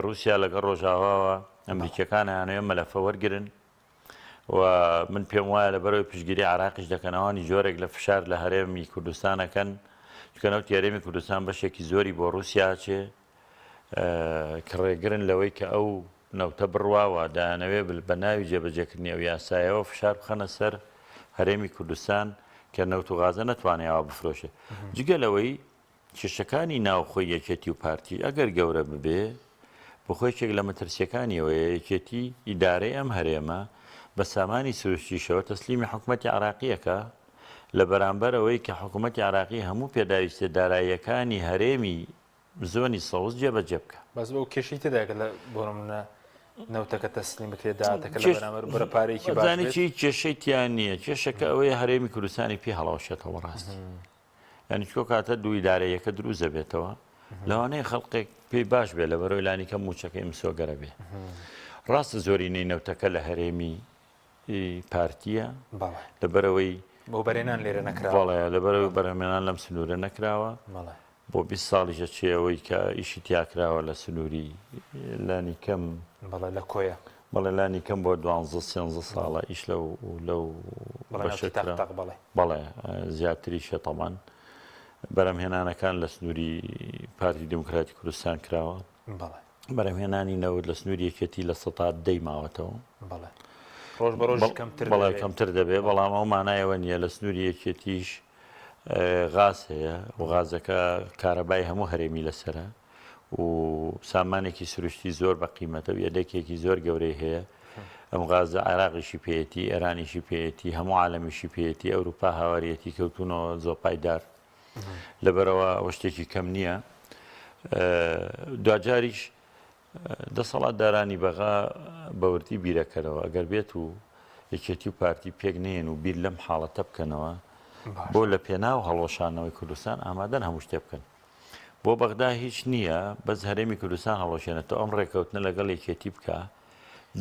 ڕووسیا لەگەڵ ڕۆژاواوە، ئەمریکییەکان ئەیانەوێ ئەم مەلەفە وەرگرن و من پێم وایە لەبەرئەوەی پشتگیری عێراقیش دەکەن ئەوانی جۆرێک لە فشار لە هەرێمی کوردستان ئەکەن چونکە نەوتی هەرێمی کوردستان بەشێکی زۆری بۆ ڕووسیا ئەچێ کە ڕێگرن لەوەی کە ئەو نەوتە بڕوا و دەیانەوێ بە ناوی جێبەجێکردنی ئەو یاسایەوە فشار بخەنە سەر هەرێمی کوردستان کە نەوت و غازە نەتوانێ ئاوا بفرۆشێ. جگە لەوەی کێشەکانی ناوخۆی یەکێتی و پارتی ئەگەر گەورە ببێ بۆخۆی یەکێک لە مەترسیەکانی ئەوەیە یەکێتی ئیدارەی ئەم هەرێمە بە سامانی سروشتیشەوە تەسلیمی حکومەتی عێراقی ئەکا لە بەرامبەر ئەوەی کە حکومەتی عێراقی هەموو پێداویستیە داراییەکانی هەرێمی زۆنی سەوز جێبەجێ بکا. بەس ئەو کێشەی تێدایە کە لە بۆ نمونە نەوتەکە تەسلیم بکرێت داهاتەکە لە بەرامبەر بڕە پارەیەکی باش زانی بێت. چی کێشەی تیا نییە کێشەکە ئەوەیە هەرێمی کوردستانی پێ هەڵەوەشێتەوە ڕاستی یعنی چۆ کاتە دوو ئیدارەیەکە دروست دەبێتەوە لەوانەیە خەڵقێک پێی باش بێ لە بەرەوەی لانی کەم موچەکەی مسۆگەرە بێ ڕاستە زۆرینەی نەوتەکە لە هەرێمی پارتیە لەبەرەوەی بۆ بەرێنان لێرە نەکراوە بەڵێ لەبەرەوەی بەرهەمێنان لەم سنوورە نەکراوە بۆ 20 ساڵیش ئەچێ ئەوەی کە ئیشی تیاکراوە لە سنووری لانی کەم بەڵێ لە کۆیە بەڵێ لانی کەم بۆ دوانزە سێنزە ساڵە ئیش لەو لەو بەشە کرا بەڵێ بەڵێ زیاتریشە تەمان بەرهەمهێنانەکان لە سنووری پارتی دیموکراتی کوردستان کراوە بەڵێ بەرهەمهێنانی نەوت لە سنووری یەکێتی لە سەتا دەی ماوەتەوە. بەڵێ ڕۆژ بە ڕۆژ کەمتر بەڵێ کەمتر دەبێت، بەڵام ئەو مانای ئەوە نییە لە سنووری یەکێتیش غاز هەیە و غازەکە کارەبای هەموو هەرێمی لەسەرە و سامانێکی سروشتی زۆر بە قیمەتە و یەدەکێکی زۆر گەورەی هەیە. ئەم غازە عێراقیشی پێیەتی، ئێرانیشی پێیەتی، هەموو عالەمیشی پێیەتی، ئەوروپا هاواریەتی کەوتوونەوە زۆپای دار. لەبەرئەوە ئەوە شتێکی کەم نییە. دواجاریش دەسەڵاتدارانی بەغا بەوردی بیرەکەرەوە ئەگەر بێت و یەکێتی و پارتی پێک نێن و بیر لەم حاڵەتە بکەنەوە بۆ لە پێناو هەڵوەشانەوەی کوردستان ئامادەن هەموو شتێ بکەن. بۆ بەغدا هیچ نییە بەس هەرێمی کوردستان هەڵوەشێنێتەوە ئەم ڕێکەوتنە لەگەڵ یەکێتی بکە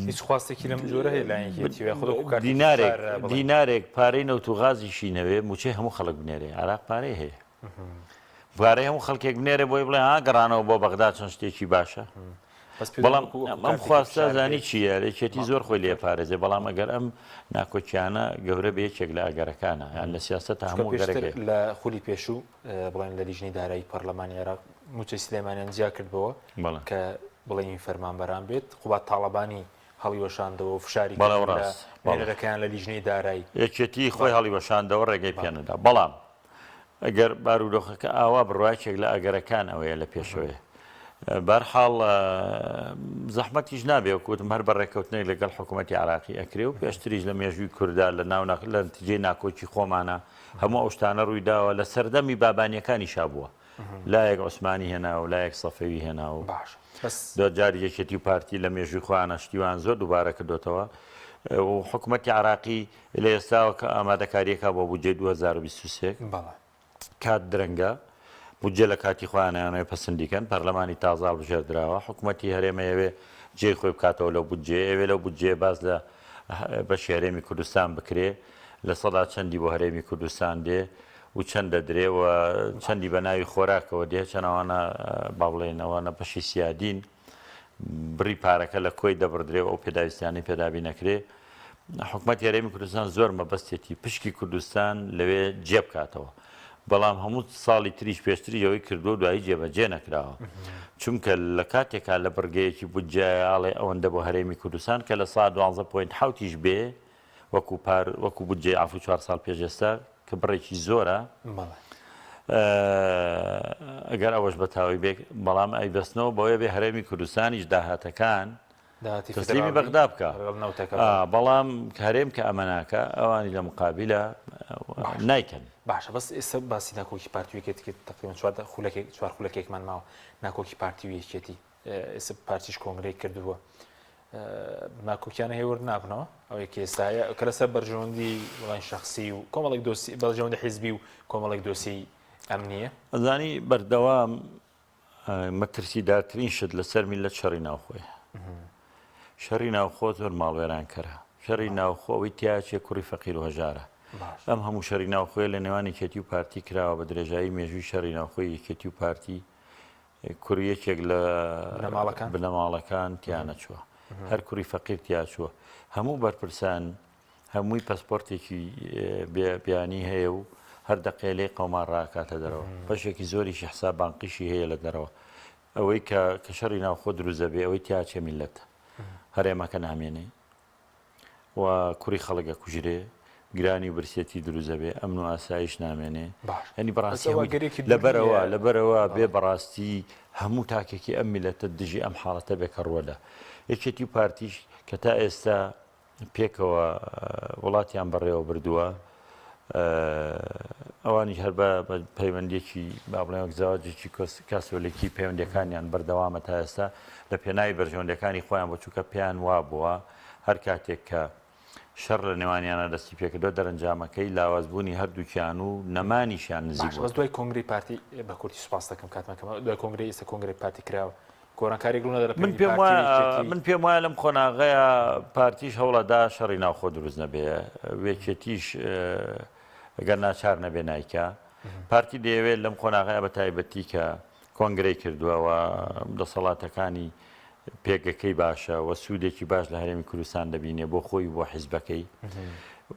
هیچ خواستێکی لەم جۆرە هەیە لایەن یەکێتی یاخود وەکو کارتێکی دینارێک فشار بڵێن؟ دینارێک پارەی نەوت و غازیشی نەوێ مووچەی هەموو خەڵک بنێرێ عێراق پارەی هەیە پارەی هەموو خەڵکێک بنێرێ بۆی بڵێ ها گەڕانەوە بۆ بەغدا چەند شتێکی باشە بەس پێ بەڵام وەکو وەکو ئەم کارتێکی خواستە فشار زانی بێت چییە یەکێتی زۆر خۆی لێ پارێزێ بەڵام ئەگەر ئەم ناکۆکیانە گەورە بێ یەکێک لە ئەگەرەکانە یان لە سیاسەتا چونکە هەموو پێشتر ئەگەرێک هەیە. لە خولی پێشوو بڵێن لە لیژنەی دارایی پەرلەمانی عێراق مووچەی سلێمانیان جیا کردبەوە بەڵێ. کە بڵێین فەرمانبەران بێت، قوباد تاڵەبانی هەڵیوەشاندەوە و فشاری بەڵێ کرد لە ڕاست بەڵێ. نوێنەرەکەیان لە لیژنەی دارایی. یەکێتی خۆی هەڵیوەشاندەوە ڕێگەی پێ نەدا، بەڵام ئەگەر بارودۆخەکە ئاوا بڕوا یەکێک لە ئەگەرەکان ئەوەیە لە پێشەوەیە. بەهەرحاڵ زەحمەتیش نابێ وەکو وتم هەر بە ڕێککەوتنێک لەگەڵ حکوومەتی عێراقی ئەکرێ و پێشتریش لە مێژووی کوردا لە ناو لە نەتیجەی ناکۆکی خۆمانە هەموو ئەو شتانە ڕووی داوە لە سەردەمی بابانیەکانیشا بووە لایەک عوسمانی هێنا و لایەک سەفەوی هێنا و باش بەس دواجار یەکێتی و پارتی لە مێژووی خۆیانە شتیوان زۆر دووبارە کردوتەوە و حکوومەتی عراقی لە ئێستاوە کە ئامادەکاریەکە بۆ بودجەی 2023 بەڵێ کات درەنگە بودجە لە کاتی خۆیان ئەیانەوێ پەسندی کەن پەرلەمانی تازە هەڵبژێردراوە حکوومەتی هەرێم ئەیەوێ جێی خۆی بکاتەوە لەو بودجەیە ئەوێ لەو بودجەیە باس لە بەشی هەرێمی کوردستان بکرێ لە سەدا چەندی بۆ هەرێمی کوردستان دێ و چەند دەدرێ و چەندی بە ناوی خۆراکەوە دێ چەند ئەوانە با بڵێین ئەوانە بەشی سیادین بڕی پارەکە لە کۆی دەبڕدرێ و ئەو پێداویستیانەی پێدابی نەکرێ حکومەتی هەرێمی کوردستان زۆر مەبەستێتی پشکی کوردستان لەوێ جێ بکاتەوە بەڵام هەموو ساڵی تریش پێشتری ئەوەی کردووە دوایی جێبەجێ نەکراوە چونکە لە کاتێکا لە بڕگەیەکی بودجەیە ئاڵێ ئەوەندە بۆ هەرێمی کوردستان کە لە سا دوانزە point حەوتیش بێ وەکو پار وەکو بودجەی عەفو چوار ساڵ پێش ئێستا کە بڕێکی زۆرە ئەگەر ئەوەش بە تاوی بێ بەڵام ئەیبەستنەوە بەوەیە بێ هەرێمی کوردستانیش داهاتەکان تەسلیمی بەغدا بکە بەڵام هەرێم کە ئەمە ناکە ئەوانی لە مقابلە نایکەن. باشە بەس ئێستا باسی ناکۆکی پارتی و یەکێتی کرد تقریبا چوار خولەکێک چوار خولەکێکمان ماوە ناکۆکی پارتی و یەکێتی ئێستا پارتیش کۆنگرەی کردووە. ناکۆکیانە هێور نابنەوە ئەوەی کە ئێستا هەیە کە لەسەر بەرژەوەندی وڵای شخصی و کۆمەڵێک دۆسی بەرژەوەندی حیزبی و کۆمەڵێک دۆسی ئەمنیە. ئەزانی بەردەوام مەترسیدارترین شت لەسەر میللەت شەڕی ناوخۆیە. شەڕی ناوخۆ زۆر ماڵوێرانکەرە. شەڕی ناوخۆ ئەوەی تیاچێ کوڕی فەقیر و هەژارە. ئەم هەموو شەڕی ناوخۆیە لە نێوان یەکێتی و پارتی کراوە بە درێژایی مێژووی شەڕی ناوخۆی یەکێتی و پارتی کوڕی یەکێک لە بنەماڵەکان تیا نەچووە. هەر کوڕی فەقیر تیا چووە. هەموو بەرپرسان هەمووی پەسپۆرتێکی بیانی هەیە و هەر دەقەیە لێی قەومان ڕاکاتە دەرەوە. بەشێکی زۆریشی حساب بانقیشی هەیە لە دەرەوە. ئەوەی کە کە شەڕی ناوخۆ دروست دەبێ ئەوەی تیا چێ میللەتە. هەرێمەکە نامێنێ. و کوڕی خەڵک ئەکوژرێ، گرانی و برسێتی دروست ئەبێ، ئەمن و ئاسایش نامێنێ. باش یانی بەس بەڕاستی ئەوە هەمووی گەرێکی دوور لەبەرئەوە نییە لەبەرئەوە بێ بەڵێ. بەڕاستی هەموو تاکێکی ئەم میللەتە دژی ئەم حاڵەتە بێ کە ڕووەدا. یەکێتی و پارتیش کە تا ئێستا پێکەوە وڵاتیان بەڕێوە بردووە، ئەوانیش هەر بە پەیوەندیەکی با بڵێن وەک زەواجێکی کاسۆلیکی پەیوەندیەکانیان بەردەوامە تا ئێستا لە پێناوی بەرژەوەندیەکانی خۆیان بۆ چونکە پێیان وابووە هەر کاتێک کە شەڕ لە نێوانیانە دەستی پێکردووە دەرەنجامەکەی لاوازبوونی هەردووکیان و نەمانیشیان نزیک باش بەس بووەتەوە. دوای کۆنگرەی پارتی بە کورتی سوپاس دەکەم کاتمان کەمە دوای کۆنگرەی ئێستا کۆنگرەی پارتی کراوە گۆڕانکاریەک ڕوونادا لە من پەیوەندی پێم پارتی و وایە یەکێتی؟ من پێم وایە لەم قۆناغەیە پارتیش هەوڵەدا شەڕی ناوخۆ دروست نەبێ وێکێتیش گەر ناچار نەبێ نایکا پارتی دەیەوێت لەم قۆناغەیە بە تایبەتی کە کۆنگرەی کردووە و دەسەڵاتەکانی پێگەکەی باشە و سوودێکی باش لە هەرێمی کوردستان دەبینێ بۆ خۆی و بۆ حیزبەکەی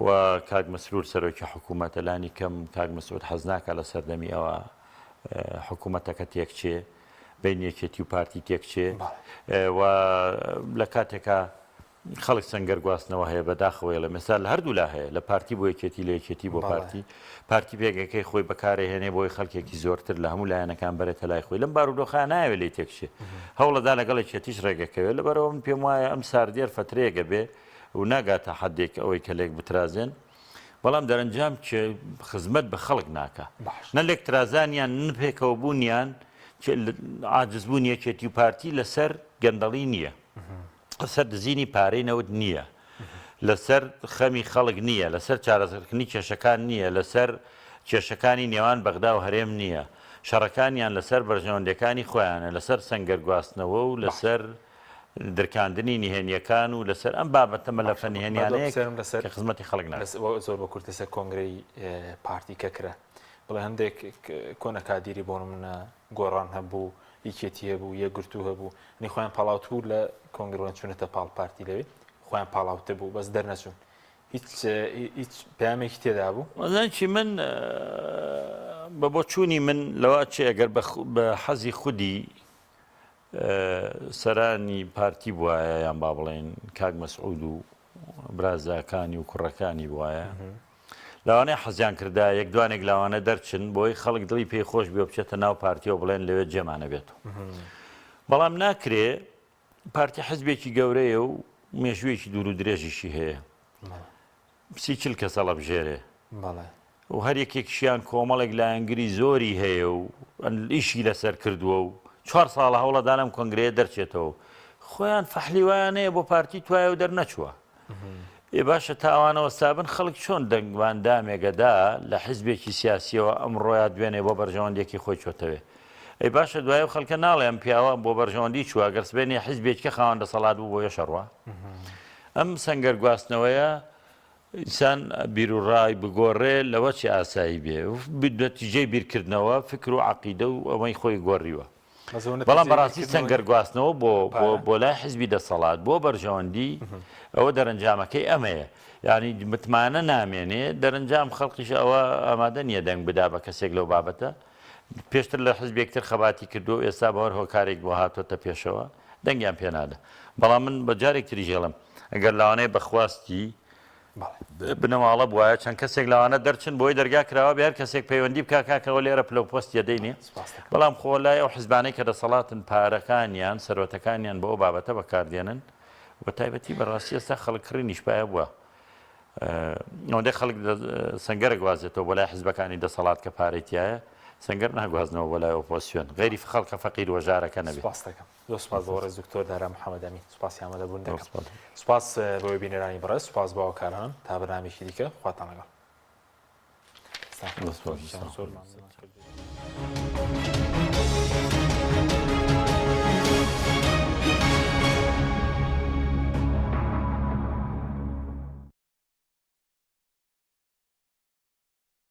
و کاک مەسرور سەرۆکی حکوومەتە لانی کەم کاک مەسعود حەز ناکا لە سەردەمی ئەوە حکوومەتەکە تێکچێ بەینی یەکێتی و پارتی تێکچێ و لە کاتێکا خەڵک سەنگەر گواستنەوە هەیە بەداخەوە ئەڵێم ئێستا لە هەردوولا هەیە لە پارتی بۆ یەکێتی لە یەکێتی بۆ پارتی پارتی پێگەکەی خۆی بەکارهێنێ بۆی خەڵکێکی زۆرتر لە هەموو لایەنەکان بەرێتە لای خۆی لەم بارودۆخە نایەوێت لێی تێکچێ هەوڵەدا لەگەڵ یەکێتیش ڕێگەکەوێت لەبەرەوە من پێم وایە ئەم ساردێر فترەیەگە بێ و ناگاتە حدێک ئەوەی کە لێک بترازێن بەڵام دەرەنجام کێ خزمەت بە خەڵک ناکا نە لێکترازانیان نە پێکەوە بوونیان عاجزبوون یەکێتی و پارتی لەسەر گەندەڵی نییە لەسەر دزینی پارەی نەوت نییە لەسەر خەمی خەڵک نییە لەسەر چارەسەرکردنی کێشەکان نییە لەسەر کێشەکانی نێوان بەغدا و هەرێم نییە شەڕەکانیان لەسەر بەرژەوەندەکانی خۆیانە لەسەر سەنگەر گواستنەوە و لەسەر درکاندنی نهێنییەکان و لەسەر ئەم بابەتە مەلەفە نهێنیانەیە کە خزمەتی خەڵک ناکات. زۆر بە کورتی لەسەر کۆنگرەی پارتی کە کرا بڵێ هەندێک کۆنە کادیری بۆ نمونە گۆڕان هەبوو یەکێتی هەبوو یەکگرتوو هەبوو نی خۆیان پاڵاوتبوو لە کۆنگرەوە چوونەتە پاڵ پارتی لەوێ خۆیان پاڵاوتە بوو بەس دەرنەچوون هیچ هیچ پەیامێکی تێدا بوو؟ مەزانی چی من بە بۆچوونی من لەوە چێ ئەگەر بە حەزی خودی سەرانی پارتی بوایە یان با بڵێین کاک مەسعود و برازاکانی و کوڕەکانی بوایە لەوانەیە حەزیان کردا یەک دوانێک لاوانە دەرچن بۆی خەڵک دڵی پێی خۆش بێ بچێتە ناو پارتیەوە بڵێن لەوێ جێمانە بێت بەڵام ناکرێ پارتی حزبێکی گەورەیە و مێژوویەکی دوور و درێژیشی هەیە سی چل کەس هەڵەبژێرێ و هەر یەکێکشیان کۆمەڵێک لایەنگری زۆری هەیە و ئیشی لەسەر کردووە و چوار ساڵە هەوڵەدان ئەم کۆنگرەیە دەرچێتەوە خۆیان فەحلی وایان هەیە بۆ پارتی توایە و دەرنەچووە ئێ باشە تا ئەوانە وەستابن خەڵک چۆن دەنگوان دامێگەدا لە حزبێکی سیاسیەوە ئەمڕۆیا دوێنێ بۆ بەرژەوەندێکی خۆی چۆتەوێ ئەی باشە دوای ئەو خەڵکە ناڵێ ئەم پیاوە بۆ بەرژەوەندی چووە گەر سبەینێ حیزبێکە خاوەن دەسەڵات بوو بۆیە شەڕوە ئەم سەنگەر گواستنەوەیە ئینسان بیروڕای بگۆڕێ لەوە چی ئاسایی بێ نەتیجەی بیرکردنەوە فکر و عقیدە و ئەوەی خۆی گۆڕیوە بەڵام بەڕاستی سەنگەر گواستنەوە بۆ بۆ لای حزبی دەسەڵات بۆ بەرژەوەندی ئەوە دەرەنجامەکەی ئەمەیە یعنی متمانە نامێنێ دەرەنجام خەڵکیش ئەوە ئامادە نییە دەنگ بدا بە کەسێک لەو بابەتە پێشتر لە حزبێک تر خەباتی کردووە و ئێستا بە هەر هۆکارێک بۆ هاتۆتە پێشەوە دەنگیان پێ نادا. بەڵام من بە جارێک تریش ئەڵێم ئەگەر لەوانەیە بە خواستی بنەماڵە بوایە چەند کەسێک لەوانە دەرچن بۆی دەرگا کراوە بێ هەر کەسێک پەیوەندی بکا کاکەوە لێرە پلە و پۆست یەدەینێ بەڵام خۆ لای ئەو حزبانەی کە دەسەڵاتن پارەکانیان سەروەتەکانیان بۆ ئەو بابەتە بەکاردێنن بە تایبەتی بەڕاستی ئێستا خەڵک کڕینیش پایە بووە ئەوەندەی خەڵک سەنگەرە گوازێتەوە بۆ لای حزبەکانی دەسەڵات کە پارەی تایە. سەنگەر ناگوازنەوە بۆ لای ئۆپۆزسیۆن غەیری خەڵکە فەقیر وەژارەکە نەبێ. سوپاست دەکەم. زۆر سوپاس بۆ بەڕێز دکتۆر دارا محەمەد ئەمین. سوپاسی ئامادەبوون دەکەم. سوپاس بۆ بینەرانی بەڕێز، سوپاس بۆ هاوکارانم. تا بەرنامەیەکی دیکە خواتان لەگەڵ. زۆر مەمنونمان کردی.